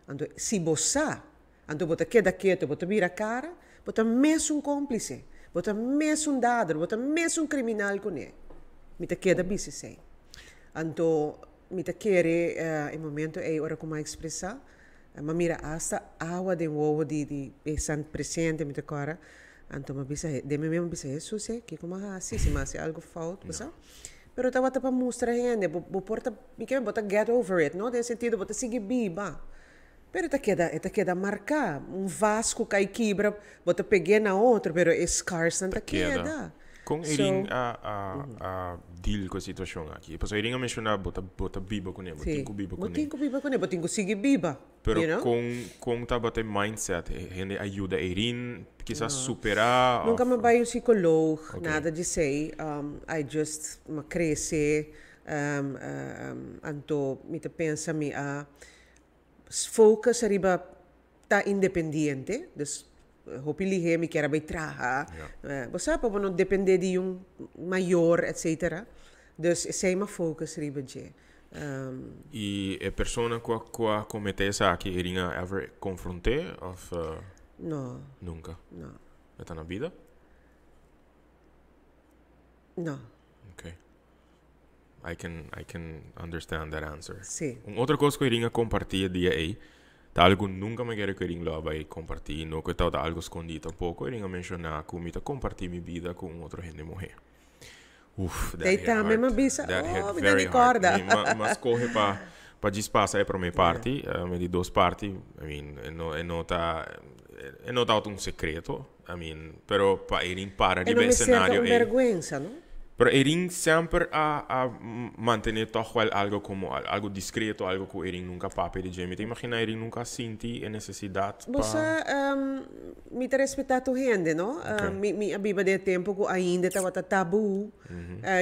Anto si bo sa, anto bo ta keda ketu, bo ta bira kara, bo ta mesun kómplise, bo ta mesun dader, bo ta mesun kriminal kuné. Mi ta keda bisa esei. Anto mi ta kere e momento ei ora ku mi a ekspresá, mi a mira asta awa den wowo di di esnan presente, mi ta kòrda. Anto mi a bisa, den mi mes mi a bisa, Hesus e, kiko mi a hasi? Si mi a hasi algu fout, bo sa? Pero tabata pa mustra hende, bo bo por ta, mi ke bo ta get over it, no? Den sentido bo ta sigui biba. Pero e ta keda, e ta keda marká. Un vas ku kai kibra, bo ta peg'é na otro, pero e scarsnan ta keda. Kon Erin a a a deal ku e situashon aki? Pasobra Erin a menshoná bo ta bo ta biba kuné, bo tin ku biba kuné. Bo tin ku biba kuné, bo tin ku sigui biba. Pero kon kon tabata e mindset? Hende a yuda Erin kisas supera of? Nunka mi a bai un psikoloog, nada di esei. I just mi a krese anto mi ta pensa mi a focus riba ta independiente, dus hopi lihé mi kier a bai traha. Bo sa pa bo no depende di un mayor etcetera. Dus esei mi a focus riba dje. I e persona ku a ku a kometé esaki Erin a ever konfronté òf No. nunka? No. E ta na bida? No. Okay. I can I can understand that answer. Sí. Un otro kos ku Erin a kompartí e dia ei ta algu nunka mi kere ku Erin lo a bai kompartí, no ku e tabata algu skondí tampoko. Erin a menshoná ku mi ta kompartí mi bida ku un otro hende muhé. Uf, that Tei hit tambe hard. m'a bisa, That hit oh, mi ta very di hard. kòrda. Mi ma, m'a skohe pa, pa djis pasa e promé parti, mi di dos parti, I mean, e no, e no ta, e no tabata un sekreto, I mean, pero pa Erin para E riba no e mester ta senario un ei. bèrgwensa, no? Pero Erin semper a, a mantené tòg wèl algo komo, algo diskreto, algo ku Erin nunka papia di dje. Mi ta imaginá Erin nunka a sinti e nesesidat Bo pa. sa, Mi ta respetá tur hende, no? Mi mi a biba den e tempu ku ainda tabata tabú.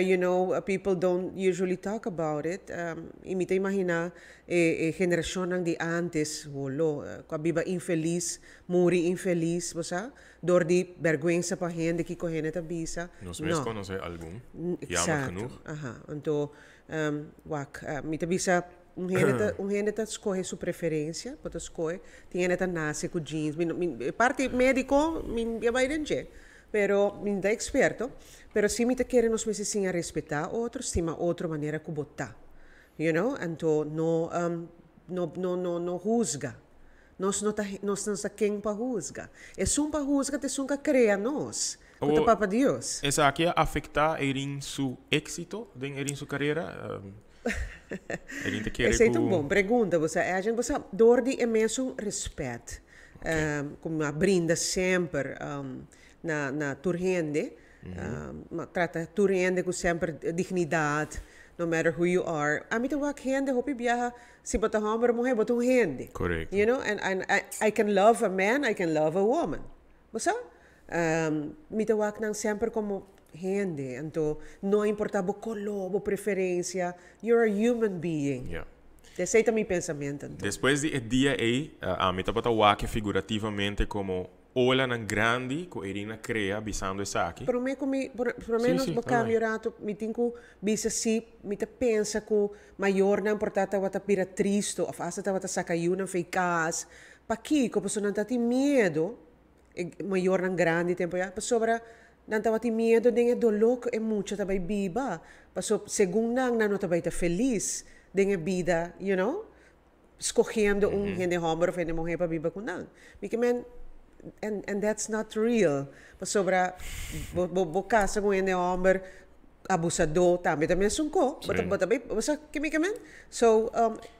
You know, people don't usually talk about it. I mi ta imaginá e e generashonnan di ántes, holo, ku a biba infelis, muri infelis, bo sa, dor di bèrgwensa pa hende, kiko hende ta bisa. Nos mes konosé algun, jammer genoeg. Eksakto, aha. Anto, wak, mi ta bisa. Un hende ta, un hende ta skohe su preferencia, bo ta skohe. Tin hende ta nace cu jeans. Mi no, mi, e parti medico mi ya bai den dje, pero mi no ta experto. Pero si mi ta kere nos mester siña respeta otro, stima otro manera cu bo ta. You know, anto no, no, no, no, no huzga. Nos no ta, nos no ta ken pa huzga. Esun pa huzga ta esun cu a crea nos, cu ta Papa Dios. Esaki a afecta Erin su exito den Erin su carera? Erin ta kere Esei ta un ku. bon pregunta, bo sa Edjean. Bo sa dor di e mesun respet ku mi a brinda semper na na tur hende, mi a trata tur hende ku semper dignidat, no matter who you are. Ami ta wak hende hopi biaha, si bo ta hòmber o muhé, bo ta un hende. Korekto. You know, and and I can love a man, I can love a woman. Bo sa? Mi ta wak nan semper komo hende, anto no a importa bo koló, bo preferensia, you're a human being. Ya. Esey ta mi pensamento anto. Despues di e dia ey, ami tabata wak figurativamente como olanan grandi cu Irene a crea bisando esaki. Prome cu mi, prome nos bo cambia un rato, mi tin cu bisa si mi ta pensa cu mayornan por ta tabata bira tristo of hasta tabata saca yunan fey cas. Pakico? Pasobra nan ta tin miedo, e mayornan grandi tempo ya, pasobra nan tabatin miedo den e doló ku e mucha ta bai biba, paso segun nan, nan no ta bai ta felis den e bida, you know, skohiendo un hende hòmber òf hende muhé pa biba ku nan. Mi ke men, and and that's not real, pasobra bo bo bo kasa ku un hende hòmber abusadó tambe ta mesun ko, bo ta bo ta bai, bo sa ke mi ke men? So,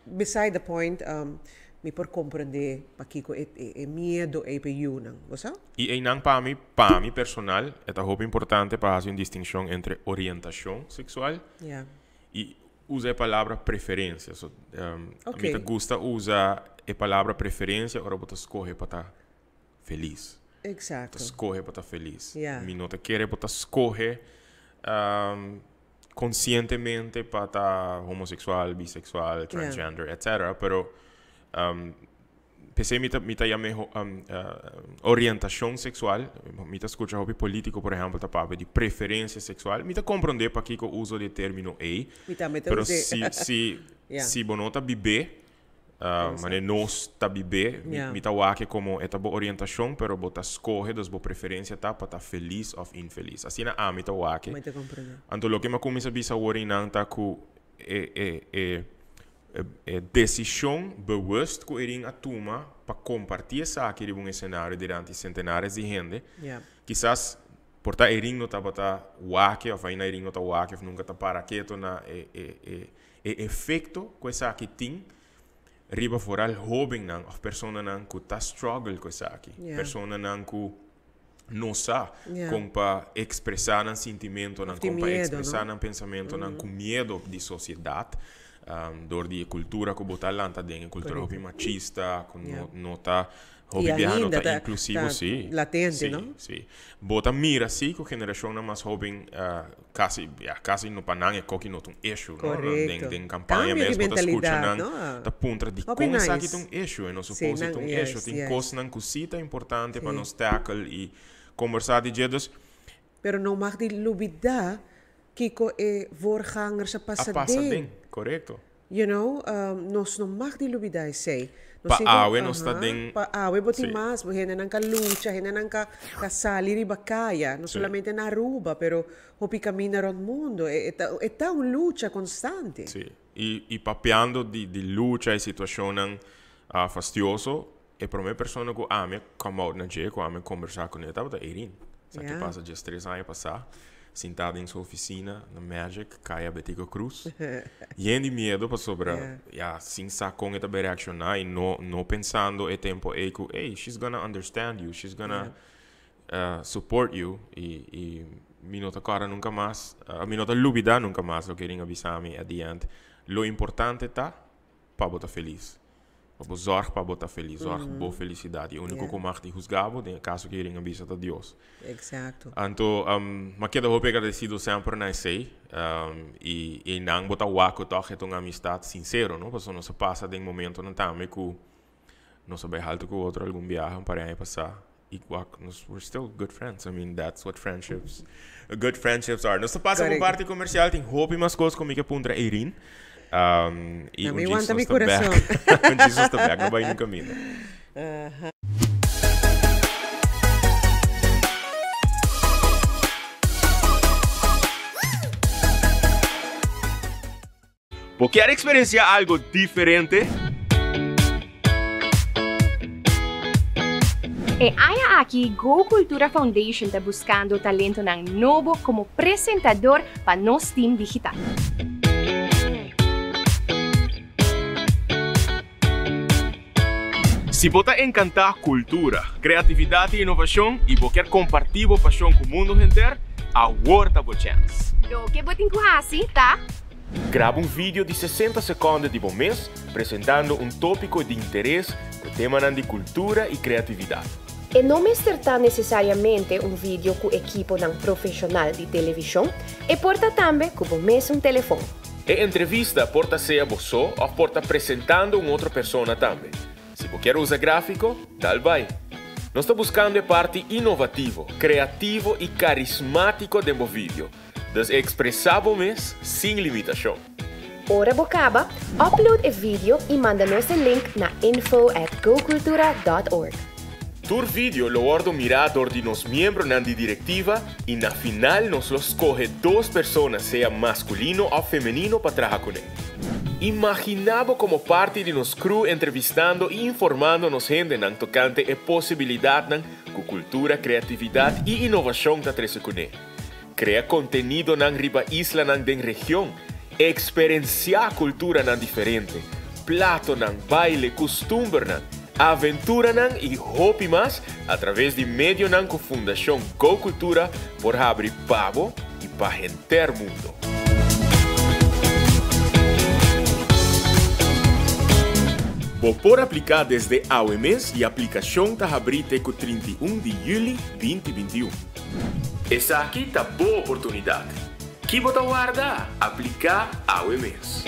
beside the point, mi por comprende pakiko e e miedo ei pa e yunan, bo sa? I einan pa mi, pa mi personal, e ta hopi importante pa hasi un distincion entre orientacion sexual i usa e palabra preferencia. So, mi ta gusta usa e palabra preferencia ora bo ta scoge pa ta felis. Exacto. Ta scoge pa ta felis. Mi no ta kere bo ta scoge conscientemente pa ta homosexual, bisexual, transgender, etcetera, pero p'esei mi ta mi ta yam'e orientacion sexual. Mi ta scucha hopi politico, por ehempel, ta papia di preferencia sexual. Mi ta comprende pakico uso di e termino ei, Mi tambe ta pero us'é. si si si bo no ta bib'é, Manera nos ta bib'é, mi ta wak e komo e ta bo orientashon, pero bo ta skohe, dus bo preferensia ta pa ta felis òf infelis. Asina ami ta wak e. Anto loke mi a kuminsá bisa awor einan ta ku e e e e desishon bewust ku Erin a tuma pa kompartí esaki riba un esenario dilanti sentenares di hende, kisas por ta Erin no tabata wak e òf ainda Erin no ta wak e òf nunka ta para keto na e e e E efekto ku esaki tin riba foral hóbennan òf personanan ku ta struggle ku esaki. Personanan ku no sa kon pa ekspresá nan sintimentonan, kon pa ekspresá nan pensamentonan ku miedo di sosiedat dor di e kultura ku bo ta lanta den, e kultura hopi machista ku no ta Hopi biaha no ta inklusivo, sí. Latente, no? Sí, sí. Bo ta mira sí ku generashonnan mas hóben kasi, ya, kasi no pa nan e koki no ta un issue, no? Korekto. Den, den kampaña Kambio di mes bo ta skucha mentalidat, nan no? ta puntra Hopi dikon esaki nice. ta un issue? E no Sí, supos si nan, ta un issue. juist, Tin juist. kosnan ku sí ta importante pa Sí. nos tackle i kombersá di dje. Dus, Pero no mag di lubidá kiko e voorgangers a a pasa pasa den. den, korekto. You know, nos no mag di lubida esey. Nos Pa tin ku, awe nos ta aha, den, pa awe bo tin sí. mas, bo hendenan ka lucha, hendenan ka ka sali riba kaya, no Sí. solamente na Aruba, pero hopi kaminda rond mundo. E e ta e ta un lucha konstante. Sí. I i papiando di di lucha i situashonnan fastioso, e prome persona ku ami a come out na dje, ku ami a kombersá kuné tabata Irene. Sa ke Ja. pasa djes tres aña pasá. Sintá den su oficina na Magic, Kaya Betico Croes. Yen di miedo pasobra, ya, sin sa con e ta bay reacciona y no, no pensando e tempo ey cu, ey, she's gonna understand you, she's gonna support you. Y, y mi no ta corda nunca mas, mi no ta lubida nunca mas loke Erin a bisa mi at the end. Lo importante ta pa bo ta feliz. Pa bo zorg pa bo ta feliz, zorg bo felicidad. Y e unico cu mag di huzga bo, den e caso cu Irene a bisa, ta Dios. Exacto. Anto, m'a keda hopi agradecido semper na esey. Y einan bo ta wak cu toch e ta un amistad sincero, no? Pasobra nos a pasa den momentonan tambe cu nos a bay halto cu otro algun biaha, un par di aña pasa. Y wak, nos, we're still good friends. I mean, that's what friendships, good friendships are. Nos ta pasa pa un parti comercial. Tin hopi mas cos cu mi ke puntra Irene. Y Na un mi djis wanta nos mi ta corazon. back. Un djis nos ta back. No bay nunca minda. Bo kier experiencia algo diferente? E aña aki Go Cultura Foundation ta buscando talentonan nobo como presentador pa nos team digital. Si bo ta encanta cultura, creatividad y innovacion y bo kier comparti bo pasion cu mundo henter, awor ta bo chance! Loke bo tin cu haci ta. Graba un video di 60 seconde di bo mes presentando un topico di interes cu temanan di cultura y creatividad. E no mester ta necesariamente un video cu ekiponan profesional di television, e por ta tambe cu bo mesun telefon. E entrevista por ta sea bo so of por ta presentando un otro persona tambe. Si bo kier usa grafico, dal bai. Nos ta buscando e parti inovativo, creativo y carismatico den bo video. Dus expresa bo mes sin limitacion. Ora bo caba, upload e video y manda nos e link na info at gocultura dot org. Tur video lo wordo mira dor di nos miembronan di directiva y na final nos lo scoge dos persona sea masculino of femenino pa traha cune. Imagina bo como parti di nos crew entrevistando y informando nos hendenan tocante e posibilidadnan cu cultura, creatividad y innovacion ta trece cune. Crea contenidonan riba islanan den region, experencia culturanan diferente, platonan, baile, custumbernan, aventuranan y hopi mas a traves di medionan cu Fundacion Go Cultura por habri pa bo y pa henter mundo. Bo por aplica desde awe mes y aplicacion ta habri te cu 31 di juli 2021. Esaki ta bo oportunidad. Ki bo ta warda? Aplica awe mes.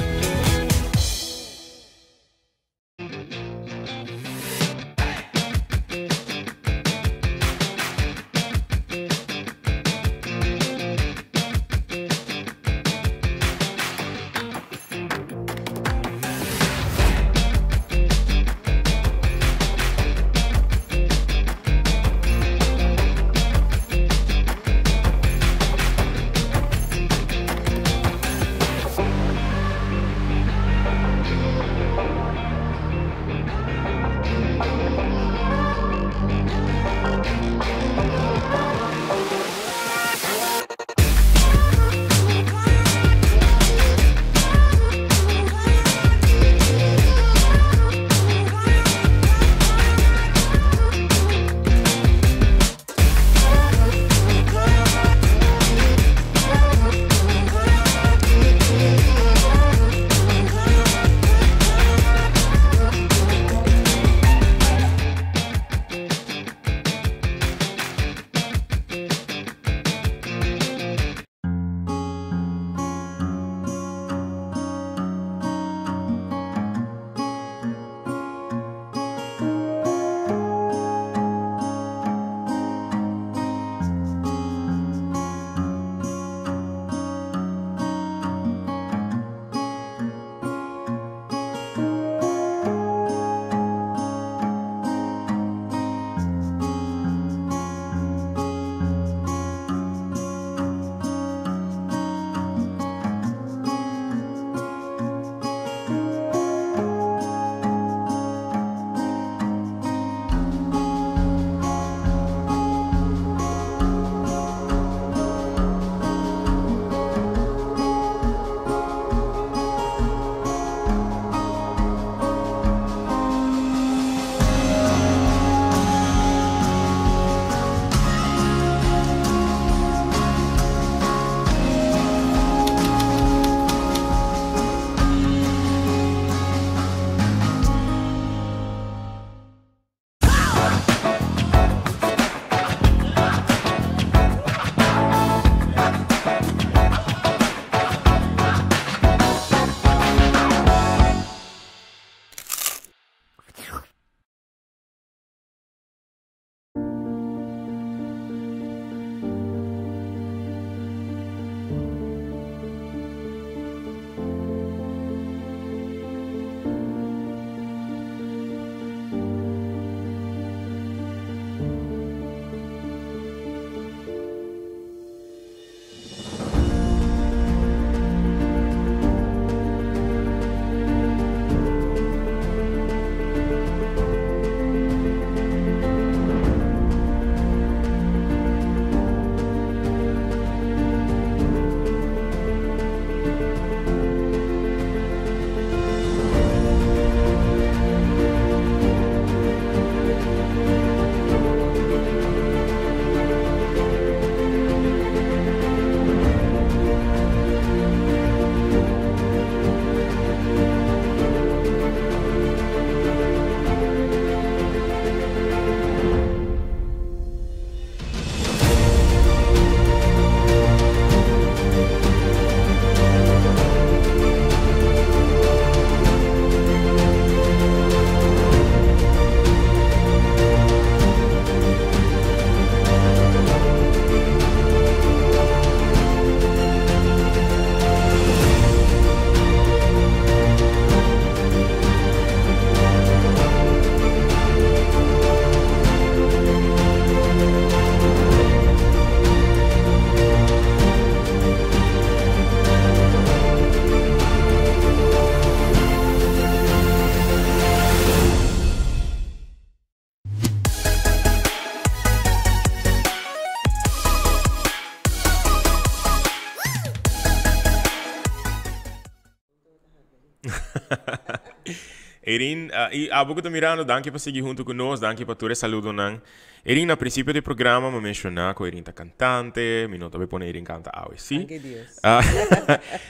Erin, y abo cu ta mirando, danki pa sigui hunto cu nos, danki pa tur e saludonan. Erin, na principio di programa mi a menciona cu Erin ta cantante, mi no ta bay pone Erin canta awe, si. Danki Dios.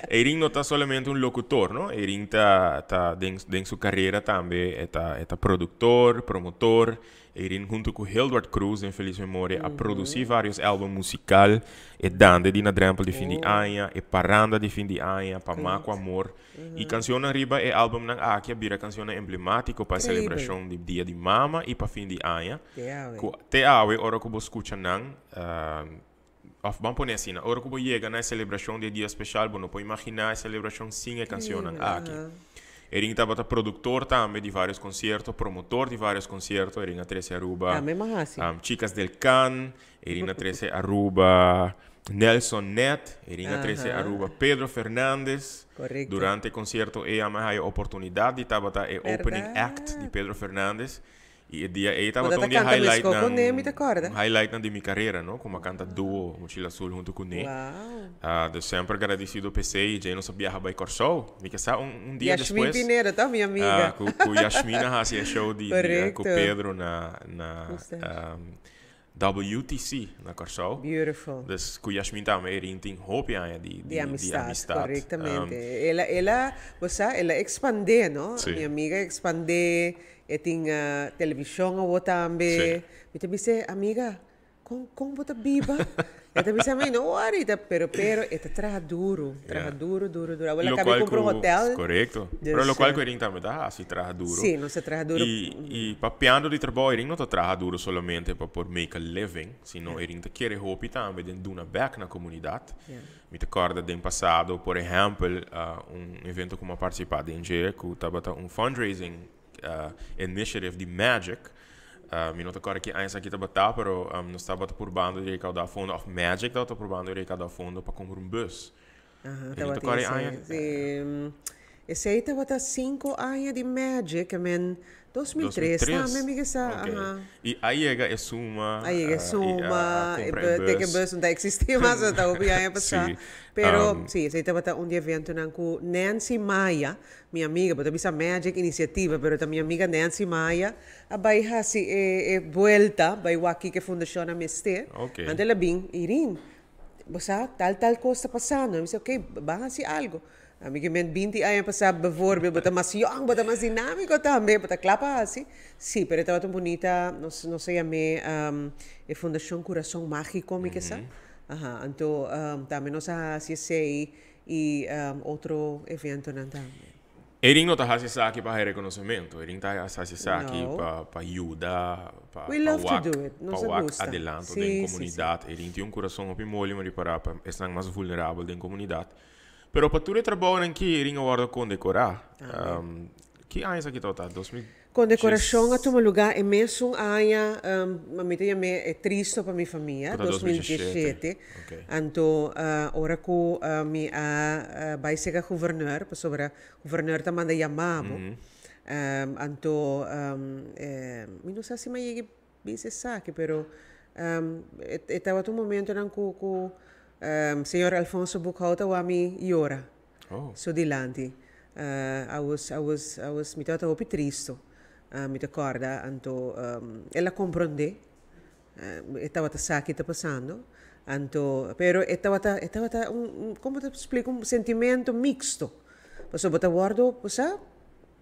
Erin no ta solamente un locutor, no? Erin ta, ta den, den su carera tambe e ta, e ta productor, promotor. Erin hunto cu Hildward Cruz den feliz memoria a produci varios album musical, e Dande di Na Drempel di Fin di Aña, e Paranda di Fin di Aña, Pa Ma Cu Amor. E cancionnan riba e albumnan aki a bira cancionnan emblematico pa e celebracion di Dia di Mama y pa fin di aña. Cu te awe ora cu bo scucha nan, of ban pone asina, ora cu bo yega na e celebracion di e dia special bo no por imagina e celebracion sin e cancionnan aki. Erin tabata productor tambe di varios concierto, promotor di varios concierto. Erin a trece Aruba Chicas del Can, Erin a trece Aruba Nelson Ned, Erin a trece Aruba Pedro Fernandez. Correcto. Durante e concierto ey a mi haya oportunidad di tabata e opening act di Pedro Fernandez. Y e dia ey tabata un di e highlightnan, un highlightnan di mi carera, no? Como a canta duo Mochila Azul hunto cu ne. Dus semper gradicido p'esey y djey nos a biaha bay Corsou. Mi ke sa un, un dia Yashmin despues. Pineda ta mi amiga. Cu, cu Yashmin a haci e show di, di, cu Pedro na, na, WTC na Kòrsou. Beautiful. Dus ku Yashmin tambe Erin tin hopi aña di Di amistad, di amistad. korektamente. El a, el a, bo sa, el a ekspandé, no? Sí. Mi amiga a ekspandé, e tin televishon awor tambe. Sí. Mi ta bis'é, amiga, kon, kon bo ta biba? E ta bisa mi, no worry, ta, pero, pero e ta traha duru, traha duru, duru, duru. Awor el a Lo kaba cual di kumpra un ku, hotel. korekto. Pero Dus, lokual ku Erin tambe ta hasi, traha duru. Sí, nos ta traha duru. I, i papiando di trabou, Erin no ta traha duru solamente pa por make a living, sino Erin ta kere hopi tambe den duna bek na komunidat. Mi ta kòrda den pasado, por ehèmpel, un evento ku mi a partisipá den dje ku tabata un fundraising initiative di Magic. Mi no ta kòrda ki aña esaki tabata, pero nos tabata purbando di rekaudá fondo, òf Magic tabata purbando di rekaudá fondo pa kumpra un bus. Aha, Mi no ta tabatin kòrda e aña. esei. Esei tabata sinku aña di Magic, I mean, 2003 tambe mi ke sa, Ok. aha. I a yega e suma, A yega e i a suma, e kumpra e bu, te ke bus. bus no ta eksistí mas, no ta hopi aña pasá. Sí. Pero, sí, esei tabata un di eventonan ku Nancy Maya, Mi amiga, bo ta bisa Magic Iniciativa, pero ta mi amiga Nancy Maya a bai hasi e e buelta, bai wak kiko e fundashon a mester. Ok. Anto el a bin, Irene, bo sa tal tal kos ta pasando. Mi bisa, ok, ban hasi algo. Ami ke men binti aña pasá, bevoorbeeld, bo ta mas yòn, bo ta mas dinámiko tambe, bo ta kla pa hasi. Sí, pero e tabata un bunita, nos nos a yam'é e Fundashon Kurason Mágiko, mi ke sa. Aha, anto tambe nos a hasi esei. Y otro eventonan tambe. Erin no ta haci esaki pa hay reconocimento. Erin ta haci esaki No. pa pa yuda, pa We pa love to wak, do it. pa Nos a wak gusta. adelanto Sí, den sí, sí. comunidad. Erin tin un corazon hopi moli mari para pa esnan mas vulnerabel den comunidad. Pero pa tur e trabounan ki Erin a wordo condecora. Amen. Ki aña esaki tabata? 2000 Kondekorashon a tuma lugá e mesun aña, ma mi ta yam'é e tristo pa mi famia, Ku ta 2017. Ok. Anto ora ku mi a bai seka guvernor, pasobra guvernor ta manda yama bo, anto mi no sa si mi a yega bisa esaki, pero e tabata un momentonan ku ku señor Alfonso Boekhoudt a wak mi yora. Oh. Su dilanti. I was, I was, I was, mi tabata hopi tristo. Mi ta kòrda, anto el a komprondé. E tabata sa ki ta pasando. Anto, pero e tabata, e tabata un, un, komo ta splika, un sentimento mixto. Pasobra bo ta wòrdu, bo sa,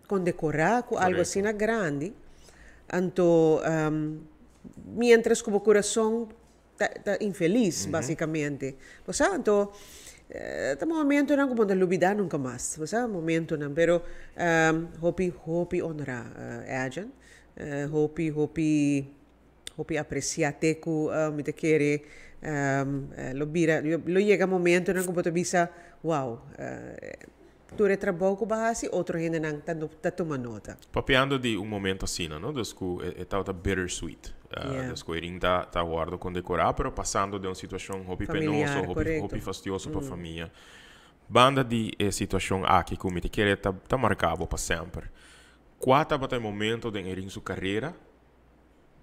kondekorá ku algu asina grandi. Anto, miéntras ku bo kurason ta ta infelis basicamente. Bo sa anto ta momentonan ku bo no ta lubida nunka mas, bo sa momentonan pero hopi hopi honra Edjean, hopi hopi hopi aprecia te ku mi ta kere lo bira lo yega momentonan ku bo ta bisa wow Tur e trabou ku bo a hasi, otro hendenan ta ta tuma nota. Papiando di un momento asina, no? Dus ku e tabata bittersweet. Yeah. Dus ku Erin ta ta wordo kondekorá, pero pasando den un situashon hopi Familiar, penoso, hopi korekto. hopi fastioso pa famia. Banda di e situashon aki ku mi ta kere ta ta marká bo pa semper. Kua tabata e momento den Erin su karera,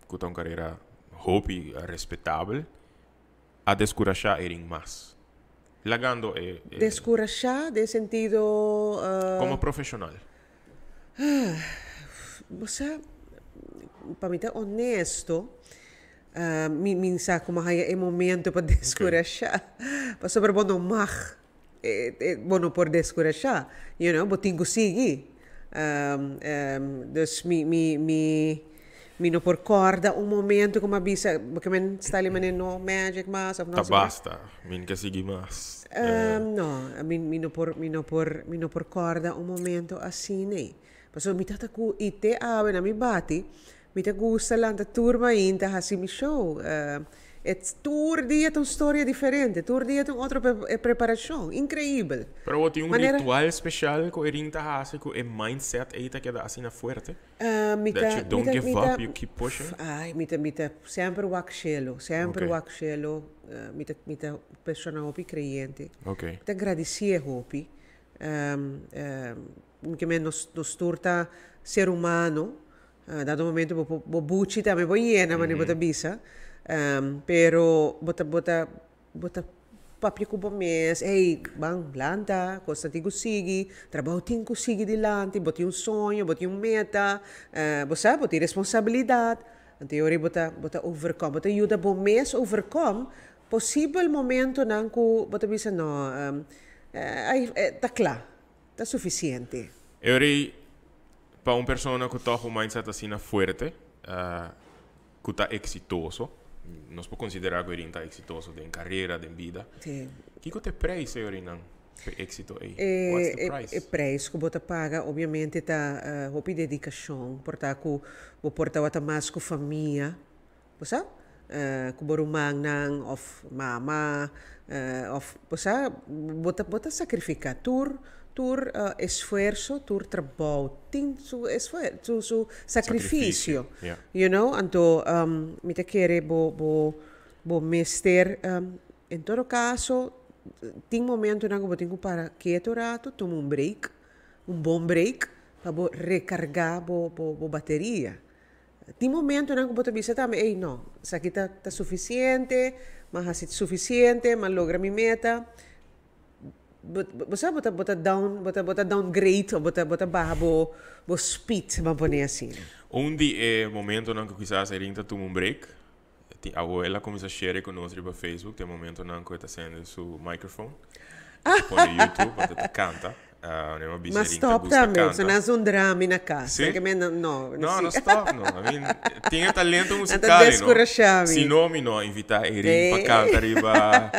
ku ta un karera hopi respetabel, a deskurashá Erin mas? Lagando e, e. Deskurashá den sentido. Komo profeshonal. Bo sa, pa mi ta honesto, mi mi sa como haya e momento pa descurasha. Pasobra bo no mag, bo no por descurasha, you know, bo tin cu sigui. Dus mi mi mi mi no por corda un momento cu mi a bisa, bo ke men sta li manera no magic mas of no Ta basta, mi no ke sigui mas. No, mi mi no por mi no por mi no por corda un momento asina. Pasobra mi tata cu y te awe na mi bati, mi ta gusta lanta tur mainta haci mi show. E tur dia ta un storia diferente, tur dia ta un otro preparacion, increibel. Pero bo tin un ritual special cu Erin ta haci cu e mindset ey ta keda asina fuerte? That you don't give up, you keep pushing? Ay, mi ta, mi ta semper wak cielo, semper wak cielo. Mi ta, mi ta persona hopi creyente. Mi ta gradicie hopi. Mi ke nos nos tur ta ser humano, dado momento bo por bo buchi tambe por yena manera bo ta bisa, pero bo ta bo ta bo ta papia ku bo mes, ey ban lanta, kos ta tin ku sigui, trabou tin ku sigui dilanti, bo tin un soño, bo tin un meta, bo sa bo tin responsabilidat, anto e ora bo ta bo ta overcome, bo ta yuda bo mes overcome posibel momentonan ku bo ta bisa no ay ta kla. Ta sufisiente. E ora ei, pa un persona ku tòg un mindset asina fuerte, ku ta eksitoso, nos por konsiderá ku Erin ta eksitoso den karera, den bida. Sí. Kiko ta e preis e orinan pa e éksito ei? What's the price? E preis ku bo ta paga obviamente ta hopi dedikashon, por ta ku bo por tabata mas ku famia. Bo sa? Ku bo rumannan òf mama òf bo sa bo ta bo ta sakrifiká tur tur esfuerso tur trabou tin su esfuer su su sakrifisio you know anto mi ta kere bo bo bo mester en todo kaso tin momentonan ku bo tin ku para ketu rato tuma un break un bon break pa bo rekargá bo bo bo bateria. Tin momentonan ku bo ta bisa tambe, ey no, esaki ta ta sufisiente, m'a hasi sufisiente, m'a logra mi meta. Bo bo sa bo ta bo ta down bo ta bo ta downgrade of bo ta bo ta baha bo bo speed, ban pone asina. Un di e momentonan ku kisas Erin ta tuma un break, tin awo el a kuminsá share ku nos riba Facebook, ta e momentonan ku e ta sende su microphone, e ta pone YouTube, anto e ta kanta. Ma stop tambe, so nan zundra mi na cas. Si? No, no, no stop no. I mean, tin e talento musical, no? Si no, mi no a invita Erin pa canta riba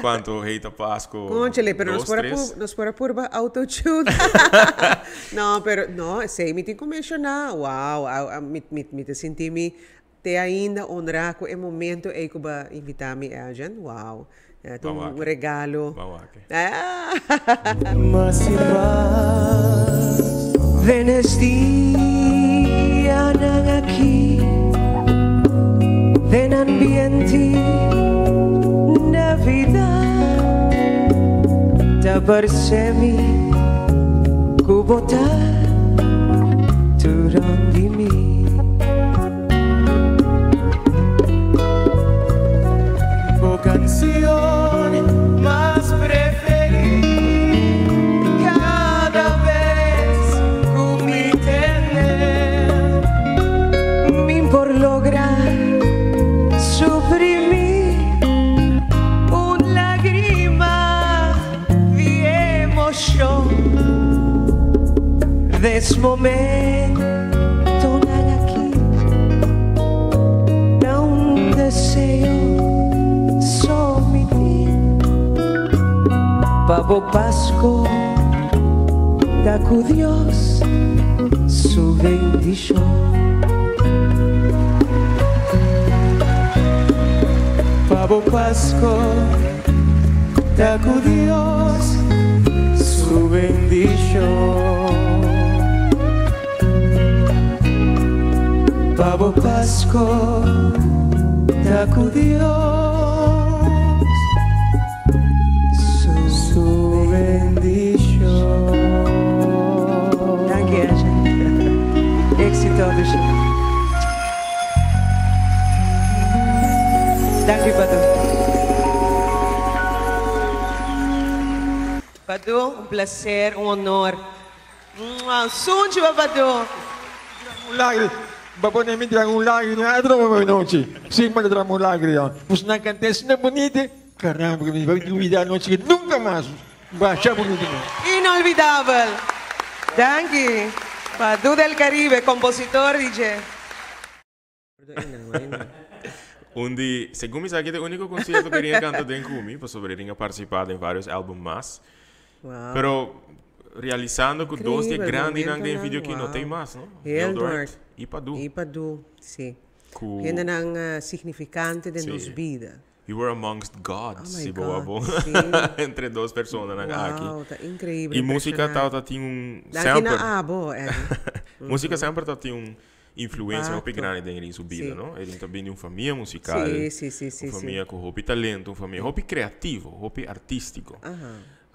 cuanto Heita Pasco. Conchale, pero nos por a nos por a purba autotune. No, pero no, esey mi tin cu menciona. Wow, mi mi ta sinti mi Te ainda honra cu e momento ey cu bo a invita mi Elgin. Wow. Ta un regalo. Mas y mas den es dianan aki den ambiente Navidad ta parse mi cu bo ta tur rond di mi. Bo canción mas preferí cada vez cu mi tende. Mi por logra suprimí un lagrima di emocion des momento. Tonan aki ta un deseo so mi tin pa bo Pasco ta cu Dios su bendicion. Pa bo Pasco ta cu Dios su bendicion. Pa bo Pasco ta cu Dios su bendicion. Danki Asha. Exito Dusha. Danki Padu. Padu, un placer, un honor. Mua, sunchi pa Padu. Un lagri, ba pone mi traga un lagri, no a drama nochi. Sí, mi drama un lagri. Pues na canta asina bonita, caramba, mi bai olvida anochi nunca mas. Basha bonita. Inolvidabel. Danki. Padu del Caribe, compositor, DJ. Un di, segun mi sa, e unico concierto cu el a canta den cu mi, pasobra el a participa den varios album mas. Pero realisando cu dos di grandi nan den video aki no tin mas, no? Hildward y Padu. Y Padu, si. Cu Hendenan significante den nos bida. You were amongst gods, Oh my si bo God, bo. si. Entre dos personanan aki. Wow, ta increibel. Y musica impresionante. ta tin un Danki semper. na abo, Eddie. Musica semper ta tin un influencia hopi Impacto. grandi den su bida, no? El ta bin di un famia musical. Si. Un famia cu hopi talento, un famia hopi creativo, hopi artistico.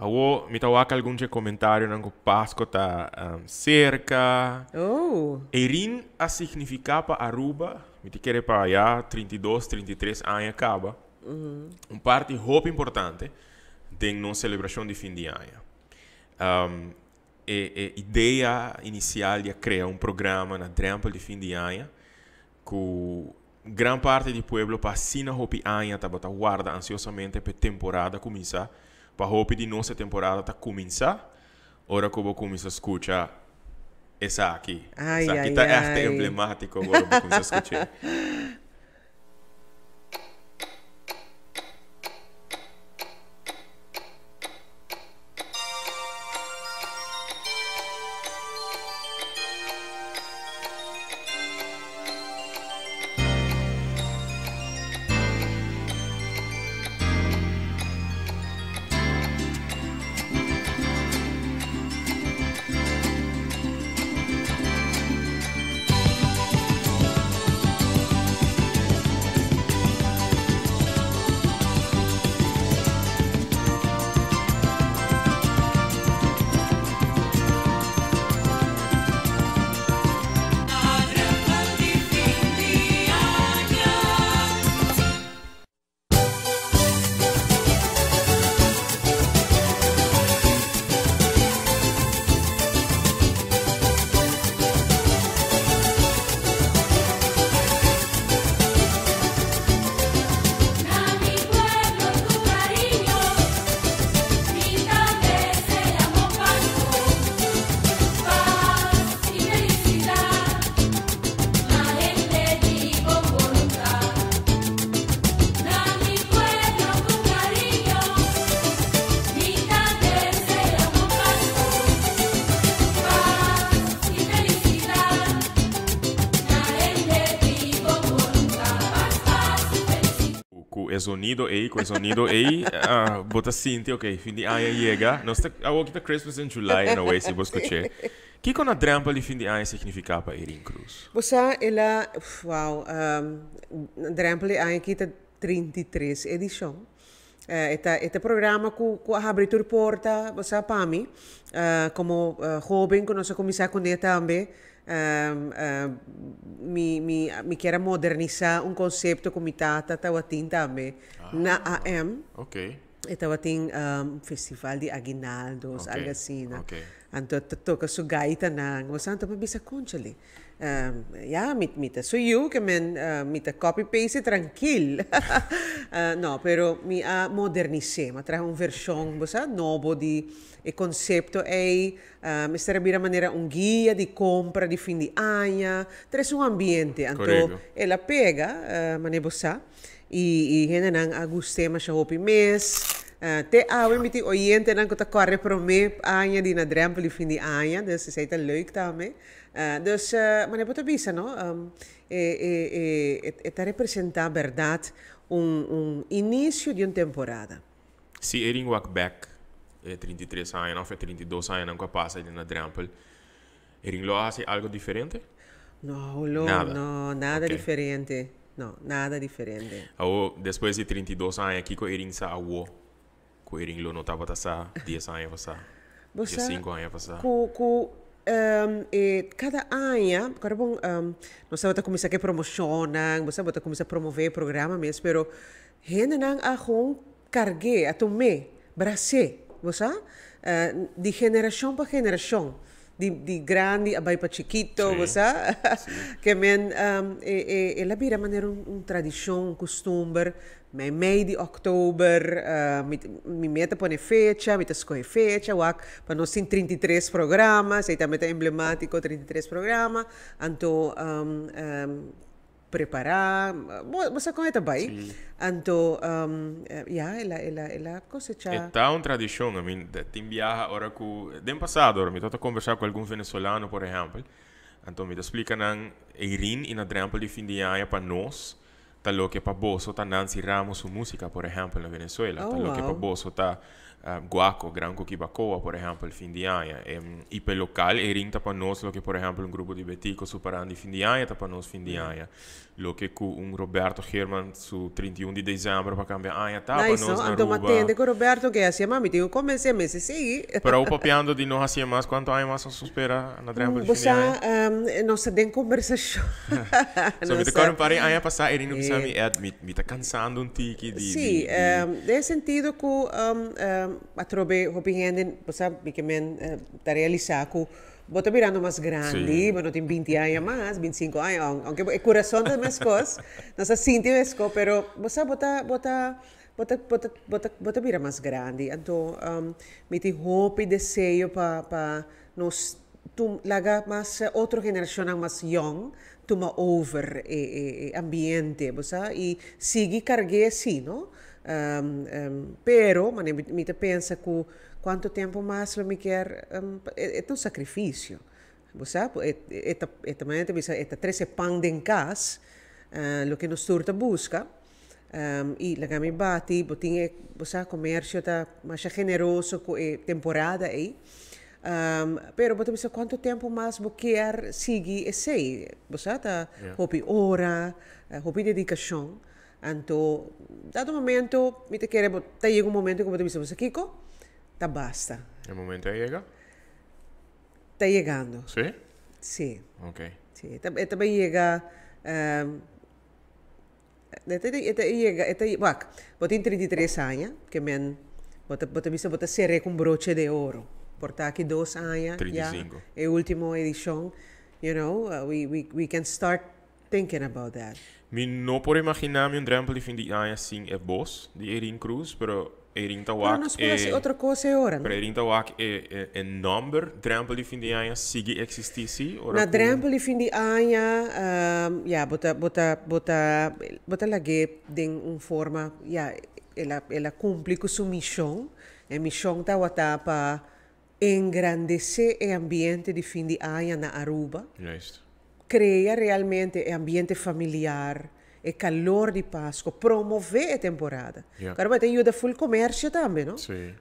Awo, mi ta wak algun comentario nan cu Pasco ta cerca. Oh, Irene a significa pa Aruba, mi ta kere pa ya 32, 33 aña caba. Un parti hopi importante den nos celebracion di fin di aña. E idea inicial di crea un programa na drempel di fin di aña, cu gran parti di pueblo pa asina hopi aña tabata warda ansiosamente pa temporada cuminsa, pa hopi di nos temporada ta cuminsa, ora cu bo cuminsa scucha esaki. Ai, Esaki ai, ta echt ai. emblematico, ora bo cuminsa scucha. A mi pueblo tu cariño, mi vez se llamó Pasco. Paz y felicidad, la gente vivo voluntad. A mi pueblo tu cariño, mi vez se llamó Pasco. Paz y felicidad, la gente vivo voluntad. Paz, paz y felicidad. Cu e sonido ey, cu e sonido ey, bo ta sinti, ok, fin di aña a yega. Nos ta, awor ta Christmas in July in a way, si bo scucha. Kico na drempel di fin di aña significa pa Irene Cruz? Bo sa, el a, wow, drempel di aña aki ta 33 edicion. E programa cu a habri tur porta, bo sa, pa mi, como hoben cu nos a cuminsa cu ne tambe, mi kier modernisa un concepto cu mi tata tawatin tambe na AM. E tawatin festival di aguinaldos, algo asina. Anto toca su gaita nan, bo sa, anto mi bisa conchale. Ja, mi ta su yiu, kiermen mi ta copy paste trankil. No, pero mi a modernisa, mi a traha un version, bo sa, nobo di e concepto ey, mester a bira manera un guia di compra di fin di aña, trece un ambiente, anto el a pega, mane bo sa, y hendenan a gusta masha hopi mes. Te awe mi tin oyentenan cu ta core prome aña di na drempel di fin di aña, dus esey ta leuk tambe. Dus mane bo ta bisa, no? E ta representa berdad un inicio di un temporada. Si Irene wak back, 33 aña, of 32 aña cu a pasa na drempel, Irene lo haci algo diferente? No, lo, Nada. no, nada diferente. No, nada diferente. Awo, despues di 32 aña, kico Irene sa awo, cu Irene lo no tabata sa 10 aña pasa, Bo sa, 5 aña pasa. Cu cada aña, awor bon, nos tabata cuminsa cu promociona, bo tabata cuminsa promove programa mes, pero hendenan a gewoon carga, a tuma, brasa, bo sa? Di generacion pa generacion. Di di grandi a bai pa chikito, bo sa. Ke men e e el a bira manera un un tradishon, un kustumber. Mei mei di òktober mi mi meta pone fecha, mi ta skohe fecha, wak pa nos tin 33 programa, esei tambe ta emblemátiko, 33 programa. Anto Prepará, bo bo sa kon e ta bai. Sí. Anto, ya, el a, el a, el a kosechá. E ta un tradishon, I mean, tin biaha ora ku, den pasado ora mi tabata kombersá ku algun venezolano, por ehèmpel, anto mi ta splika nan Eirin i na drèmpel di fin di aña pa nos ta loke pa boso ta Nancy Ramos su músika, por ehèmpel, na Venezuela, Oh, ta loke pa wow. boso ta Guaco, Gran Coquibacoa, por ehèmpel, fin di aña. I p'e lokal, e ring ta pa nos loke, por ehèmpel, un grupo di Betico su paranda di fin di aña ta pa nos fin di aña. Loke ku un Roberto Geerman su 31 di desèmber pa kambia aña ta pa Nice, nos no? na Anto m'a Aruba. tende ku Roberto ke hasié mas, mi tin ku komens'é mester sigui. Pero awo papiando di no hasié mas, kuantu aña mas nos ta spera na drèmpel di Bo fin di aña? sa, nos ta den kombersashon. So mi ta Nos kòrda ta. un par di aña pasá e ring no bisa mi, Ed, mi mi ta kansando un tiki di di Sí, di. den e sentido ku atrobe hopi hende, bo sa, mi ke men ta realisá ku bo ta birando mas grandi, bo no tin 20 aña mas, 25 aña, aunke e kurason ta meskos, nos ta sinti meskos, pero bo sa bo ta bo ta bo ta bo ta bo ta bo ta bira mas grandi. Anto mi tin hopi deseo pa pa nos tum laga mas otro generashonnan mas yòn tuma over e e e ambiente, bo sa, i sigui karg'é si, no? Pero, manera mi mi ta pensa ku kuantu tempu mas lo mi kier e ta un sakrifisio, bo sa, e e ta e ta manera ta bisa e ta trese pan den kas, loke nos tur ta buska, i laga mi bati, bo tin e, bo sa, komersio ta masha generoso ku e temporada ei. Pero bo ta bisa cuanto tempo mas bo kier sigui esey? Bo sa ta hopi ora, hopi dedicacion. Anto dado momento mi ta kere bo ta yega un momento cu bo ta bisa bo sa kico? Ta basta. E momento a yega? Ta yegando. Si? Si. Ok. Si, e ta bay yega. E ta e ta yega e ta wak bo tin 33 aña ke men bo ta bo ta bisa bo ta ser'é ku un broche de oro por ta aki dos aña ya 35. e ultimo edishon you know we we we can start thinking about that. Mi no por imaginá mi un drèmpel di fin di aña sin e bos di Erin Cruz, pero Erin ta Pero wak nos por hasi e otro kos e ora, no? Pero Erin ta wak e e e nòmber drèmpel di fin di aña sigui eksistí sí ora Na ku. drèmpel di fin di aña ya bo ta bo ta bo ta bo ta lag'é den un forma ya el a el a kumpli ku su mishon. E mishon tabata pa engrandesé e ambiente di fin di aña na Aruba. Juist. Crea realmente e ambiente familiar, e calor di Pasco, promove e temporada. Ja. Claro, bo ta yuda full comercio tambe, no? Sí.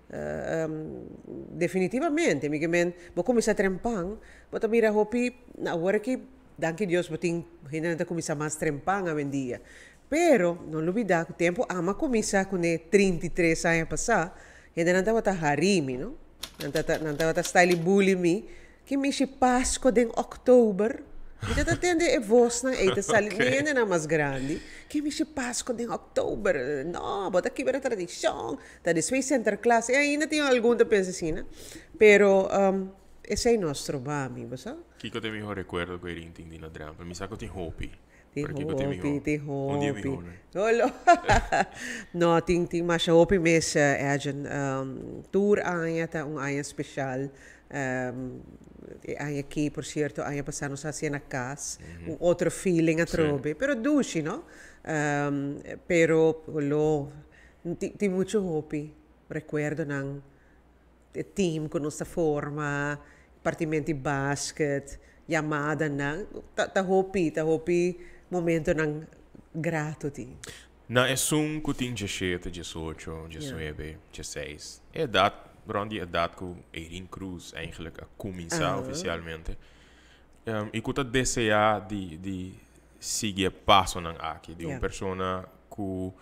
Definitivamente, mi ke men, bo cuminsa trempan, bo ta mira hopi, awor aki, danki Dios bo tin hendenan ta cuminsa mas trempan awendia. Pero, no lubida cu tempo ama cuminsa cune 33 aña pasa, hendenan tabata hari mi, no? Nan tata, nan tabata style bully mi, Ki mishi Pasco den Oktober? Mi ta ta tende e vosnan ei ta sali di hendenan mas grandi. Ki mishi Pasco den Oktober? No, bo ta kibra tradishon. Ta despues Sinterklaas. E ainda tin algun ta pensa asina. Pero esei no a stroba mi, bo sa. Kiko ta e mihor rekuerdo ku Erin tin di na drèmpel? Mi sa ku tin hopi. Tin Pero kiko ta e hopi, mihor? tin Un di e hopi. mihornan. Holo. No, tin tin masha hopi mes, Edjean. Tur aña ta un aña special. E aña aki, por cierto, aña pasá nos a hacié na cas. Un otro feeling atrobe. Pero dushi, no? Pero holo, tin tin mucho hopi recuerdonan. E team cu nos ta forma, partimento di basket, yamadanan, ta ta hopi, ta hopi momentonan grato tin. Na esun cu tin diesshete, diesocho, diesnuebe, diesseis, e edad, rond di edad cu Eirin Cruz eigenlijk a cuminsa oficialmente, y cu ta desea di di sigui e pasonan aki di un persona cu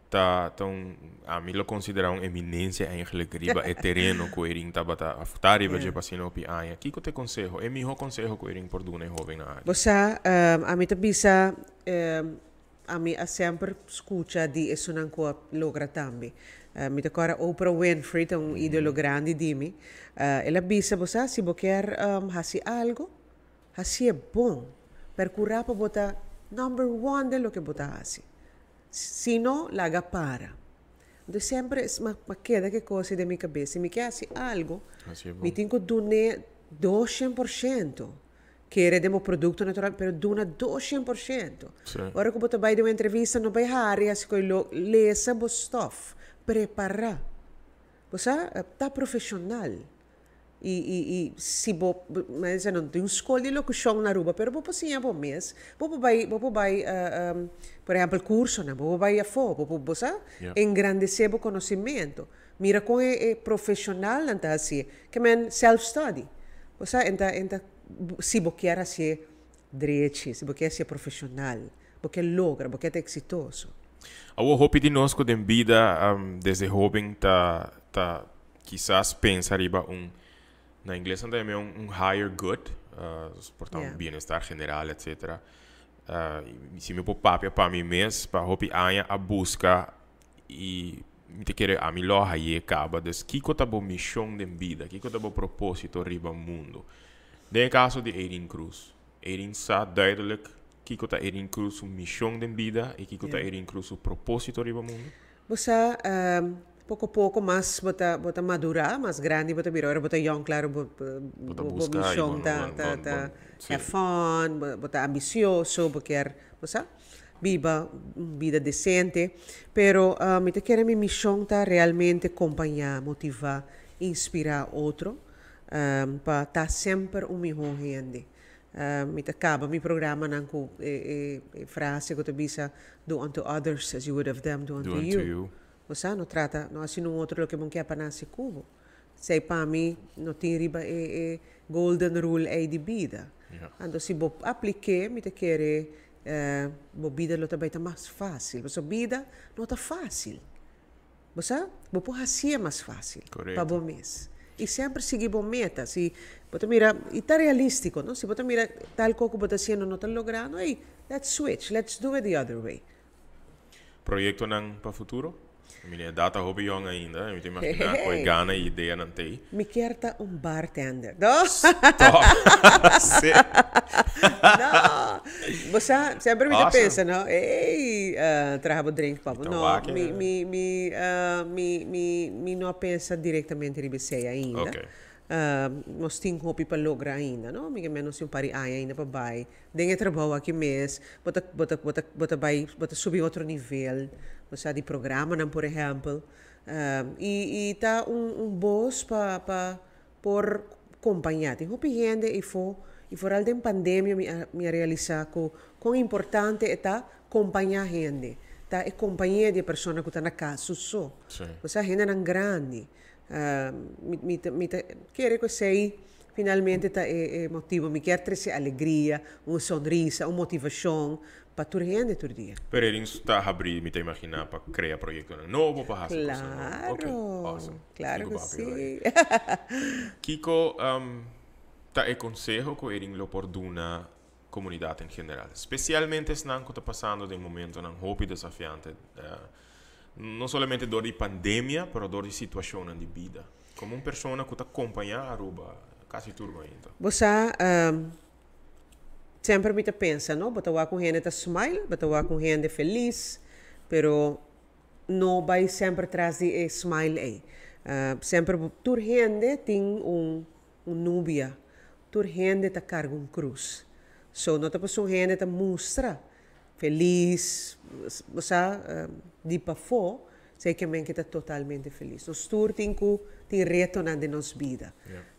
Ta ta un, ami lo considera un eminencia eigenlijk riba e tereno cu Erin tabata of ta riba dje pa asina hopi aña. Kico ta e conseho, e miho conseho cu Erin por duna e hobennan aki? Bo sa, ami ta bisa, ami a semper scucha di esunnan cu a logra tambe. Mi ta kòrda Oprah Winfrey ta un ídolo grandi di mi. El a bisa bo sa si bo kier hasi algu, hasié bon. Perkurá pa bo ta number one den loke bo ta hasi. Si no, laga para. Entonces semper m'a keda ku e kos ei den mi kabes. Si mi ke hasi algu, mi tin ku dun'é 200%. Kere den bo produkto natural, pero duna 200%. Ora ku bo ta bai den un entrevista, no bai hari hasi koi lo, lesa bo stòf, prepará. Bo sa, ta profeshonal. I, i, i si bo, mester no tin un skol di lokushon na Aruba, pero bo por siña bo mes. Bo por bai, bo por bai, por ehèmpel kursonan, bo por bai afó, bo por, bo sa, engrandesé bo konosementu. Mira kon e e profeshonalnan ta hasié. Ke men self study. Bo sa, en ta, en ta, si bo kier hasié drechi, si bo kier hasié profeshonal, bo kier logra, bo kier ta eksitoso. Awor hopi di nos ku den bida desde hoben ta ta kisas pensa riba un, na ingles nan ta yam'é un higher good, por ta un bienestar general etcetera. Si mi por papia pa mi mes, pa hopi aña a buska I mi ta kere ami lo a haye kaba. Dus kiko ta bo mishon den bida? Kiko ta bo propósito riba mundu? Den e kaso di Erin Cruz, Erin sa duidelijk kiko ta Erin Cruz su mishon den bida i kiko ta Erin Cruz su propósito riba mundu? Bo sa, poko poko mas bo ta bo ta madurá, mas grandi bo ta bira. Ora bo ta yòn, klaro, bo Bo ta bo buska i bo mishon ta ta ta have fun, bo ta ambisioso, bo kier, bo sa. biba un bida decente, pero mi ta kere mi mision ta realmente compaña, motiva, inspira otro pa ta semper un miho hende. Mi ta caba mi programanan cu e frase cu ta bisa do unto others as you would have them do unto you. Bo sa, no trata, no haci nun otro loke bo kier pa nan haci cu bo. Esei pa mi no tin riba e e golden rule ei di bida. Anto si bo aplik'é mi ta kere bo bida lo ta bai ta mas fásil. Pasobra bida no ta fásil. Bo sa? Bo por hasié mas fásil pa bo mes. I semper sigui bo meta. Si bo ta mira, i ta realístiko, no? Si bo ta mira tal kos ku bo ta hasiendo no ta logrando, ey, let's switch, let's do it the other way. Proyectonan pa futuro? Mi ne edad ta hopi yong ainda, mi ta imagina cu e gana y ideanan t'ey. Mi kier ta un bartender. No! Stop! Si. No! Bo sa, semper mi ta pensa, no? Ey, traha bo drink pa bo. No, mi, mi, mi, mi, mi, mi no a pensa directamente riba esey ainda. Nos tin hopi pa logra ainda, no? Mi ke men nos tin un par di aña ainda pa bai. Den e trabou aki mes, bo ta, bo ta, bo ta, bo ta bai, bo ta subi otro nivel, bo sa di programanan por ehèmpel. I, i ta un, un bos pa, pa por kompañá. Tin hopi hende eifó, i foral den pandemia mi a, mi a realisá ku kon importante e ta kompañá hende. Ta e kompañia di e persona ku ta na kas su so. Bo sa hendenan grandi. Mi, mi ta, mi ta kere ku esei finalmente ta e, e motibu. Mi kier trese alegria, un sonrisa, un motivashon pa tur hende tur dia. Pero Erin ta habrí, mi ta imaginá, pa krea proyektonan nobo, pa hasi kosnan nobo. Ok, awesome. Claro ku si. Kiko ta e konseho ku Erin lo por duna komunidat en general? Spesialmente esnan ku ta pasando den momentonan hopi desafiante. No solamente dor di pandemia, pero dor di situacionnan di bida. Como un persona cu ta compaña Aruba casi tur mainta. Bo sa, semper mi ta pensa, no, bo ta wak un hende ta smile, bo ta wak un hende felis, pero no bai semper tras di e smile ei. Semper bo, tur hende tin un un nubia, tur hende ta carga un cruz. So, no ta pasobra un hende ta mustra Felis, bo sa, di pafó, esei ke men ke ta totalmente felis. Nos tur tin ku tin retonan den nos bida.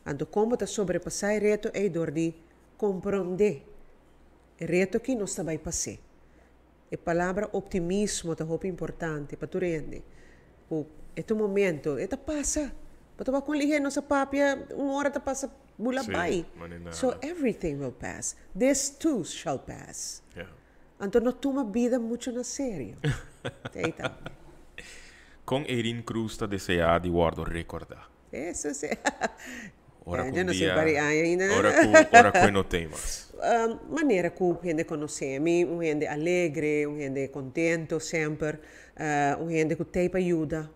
Anto kon bo ta sobrepasá e reto ei? Dor di komprondé e reto ki nos ta bai pas'é. E palabra optimismo ta hopi importante pa tur hende. Ku e ta un momento, e ta pasa. Bo ta wak kon lihé nos a papia, un ora ta pasa bula bai. So everything will pass. This too shall pass. Anto no tuma bida mucho na serio. Ei tambe. Kon Erin Cruz ta deseá di wòrdu rekordá? Eso si. Ora ku Ya un no sé dia, par di aña ainda. ora ku, ora ku e no t'ei mas. Manera ku hende konosé mi, un hende alegre, un hende kontento semper, un hende ku t'ei pa yuda.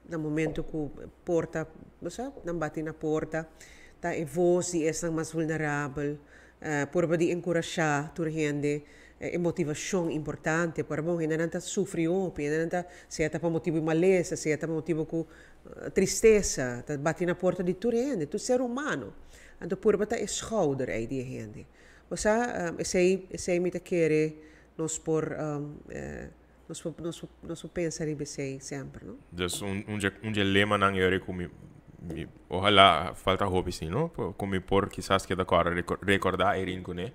Na momento ku porta, bo sa, nan bati na porta, ta e voz di esnan mas vulnerabel, purba di enkurashá tur hende, e motivashon importante, por bon hendenan ta sufri hopi, hendenan ta, sea ta pa motibu di malesa, sea ta pa motibu ku tristesa, ta bati na porta di tur hende, tur ser humano. Anto purba ta e schouder ei di e hende. Bo sa, esei, esei mi ta kere nos por Nos por, nos por, nos por pensa riba esei semper, no? Dus un, un dje, un dje lemanan yori ku mi, mi ojalá falta hopi si, no? Ku mi por kisas keda kòrda reko, rekordá Erin kuné,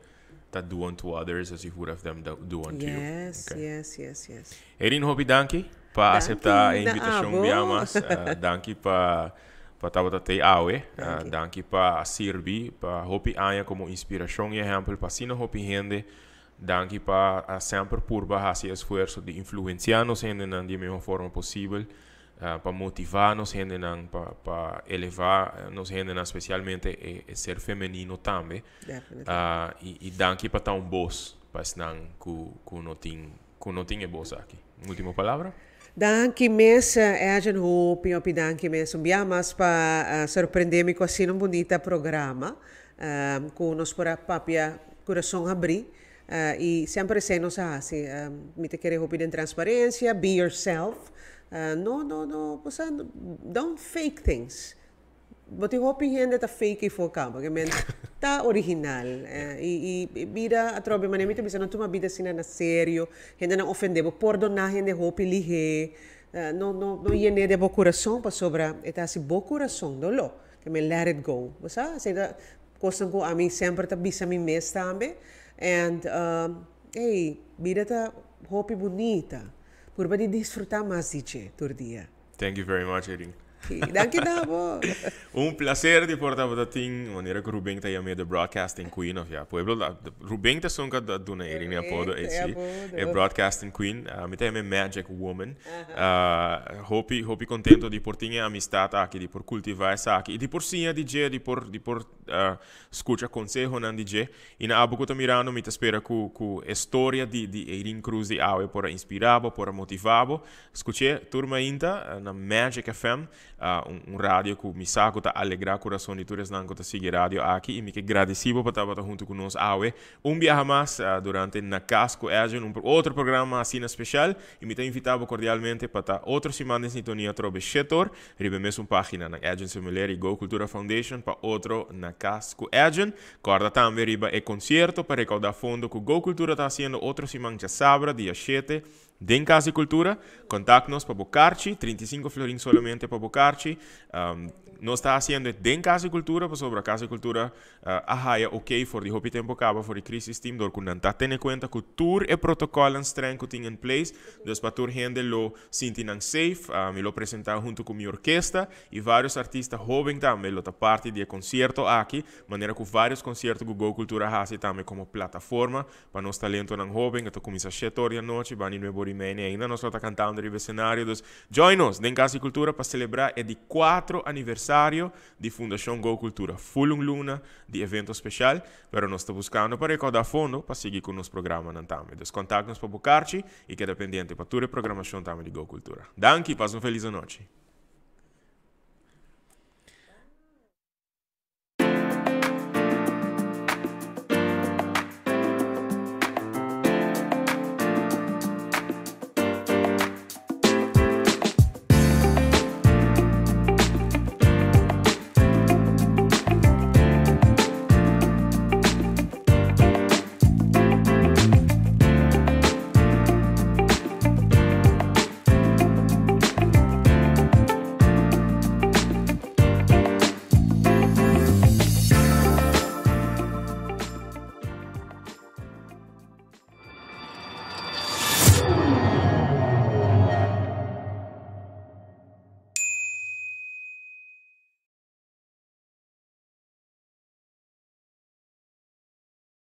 ta do unto others as you would have them do, do unto you. Yes, Okay. yes, yes, yes. Erin, hopi danki pa aseptá Danki e na invitashon abo. bia mas. Danki pa, pa tabata tei awe. Danki. Danki pa a sirbi pa hopi aña komo inspirashon i ehèmpel pa asina hopi hende. Danki pa a semper purba hasi esfuerso di influencia nos hendenan di e mihor forma posibel, pa motiva nos hendenan, pa pa eleva nos hendenan, specialmente e e ser femenino tambe. Definitely. Y y danki pa ta un bos pa esnan cu cu no tin cu no tin e bos aki. Un ultimo palabra? Danki mes Edjean hopi hopi danki mes un bia mas pa sorprende mi cu asina un bunita programa cu nos por a papia curason habri y semper esey nos a haci mi ta kere hopi den transparencia be yourself no no no cosa don't fake things Bo tin hopi hende ta fake ei for caba, ke men ta original. Y y bida atrobe manera mi ta bisa no tuma bida asina na serio, hendenan ofende bo, pordona hende hopi lihe, no no no yene den bo curason pasobra e ta haci bo curason dolo, ke men let it go. Bo sa? Esei ta cosnan cu ami semper ta bisa mi mes tambe and ey bida ta hopi bunita, purba di disfruta mas di dje tur dia. Thank you very much, Erin. Danki na bo. Un placer di por tabata tin manera cu Ruben ta yam'e the broadcasting queen of ya pueblo la Ruben ta esun cu a duna Erin e apodo ey si e broadcasting queen mi ta yam'e magic woman hopi hopi contento di por tin e amistad aki di por cultiva esaki y di por siña di dje di por di por scucha consehonan di dje y na abo cu ta mirando mi ta spera cu cu e storia di di Erin Cruz di awe por a inspira bo por a motiva bo Scuch'é tur mainta na Magic FM, un radio cu mi sa cu ta alegra curason di tur esnan cu ta sigui radio aki y mi ke gradici bo pa tabata hunto cu nos awe un biaha mas durante Na Cas cu Edjean, un otro programa asina special y mi ta invita bo cordialmente pa ta otro siman den sintonia atrobe shetor riba e mesun paginanan Edjean Semuler y Go Cultura Foundation pa otro Na Cas cu Edjean. Corda tambe riba e concierto pa recauda fondo cu Go Cultura ta haciendo otro siman djasabra dia shete Den Cas di Cultura, contact nos pa bo karchi, 35 florin solamente pa bo karchi. Nos ta haciendo e den Cas di Cultura pasobra Cas di Cultura a haya ok for di hopi tempo caba for di crisis team dor cu nan ta tene cuenta cu tur e protocolnan streng cu tin in place, dus pa tur hende lo sinti nan safe. Mi lo presenta hunto cu mi orkesta y varios artista hoben tambe lo ta parti di e concierto aki, manera cu varios concierto cu Go Cultura a haci tambe como plataforma Pa nos talentonan hoben e ta cuminsa shete or di anochi, bani nuebe or y media ainda nos lo ta cantando riba escenario. Dus join nos den Cas di Cultura pa celebra e di cuatro aniversario di Fundacion Go Cultura. Full un luna di evento special, pero nos ta buscando pa recauda fondo pa sigui cu nos programanan tambe. Dus contact nos pa bo carchi y keda pendiente pa tur e programacion tambe di Go Cultura. Danki, pasa un feliz anochi.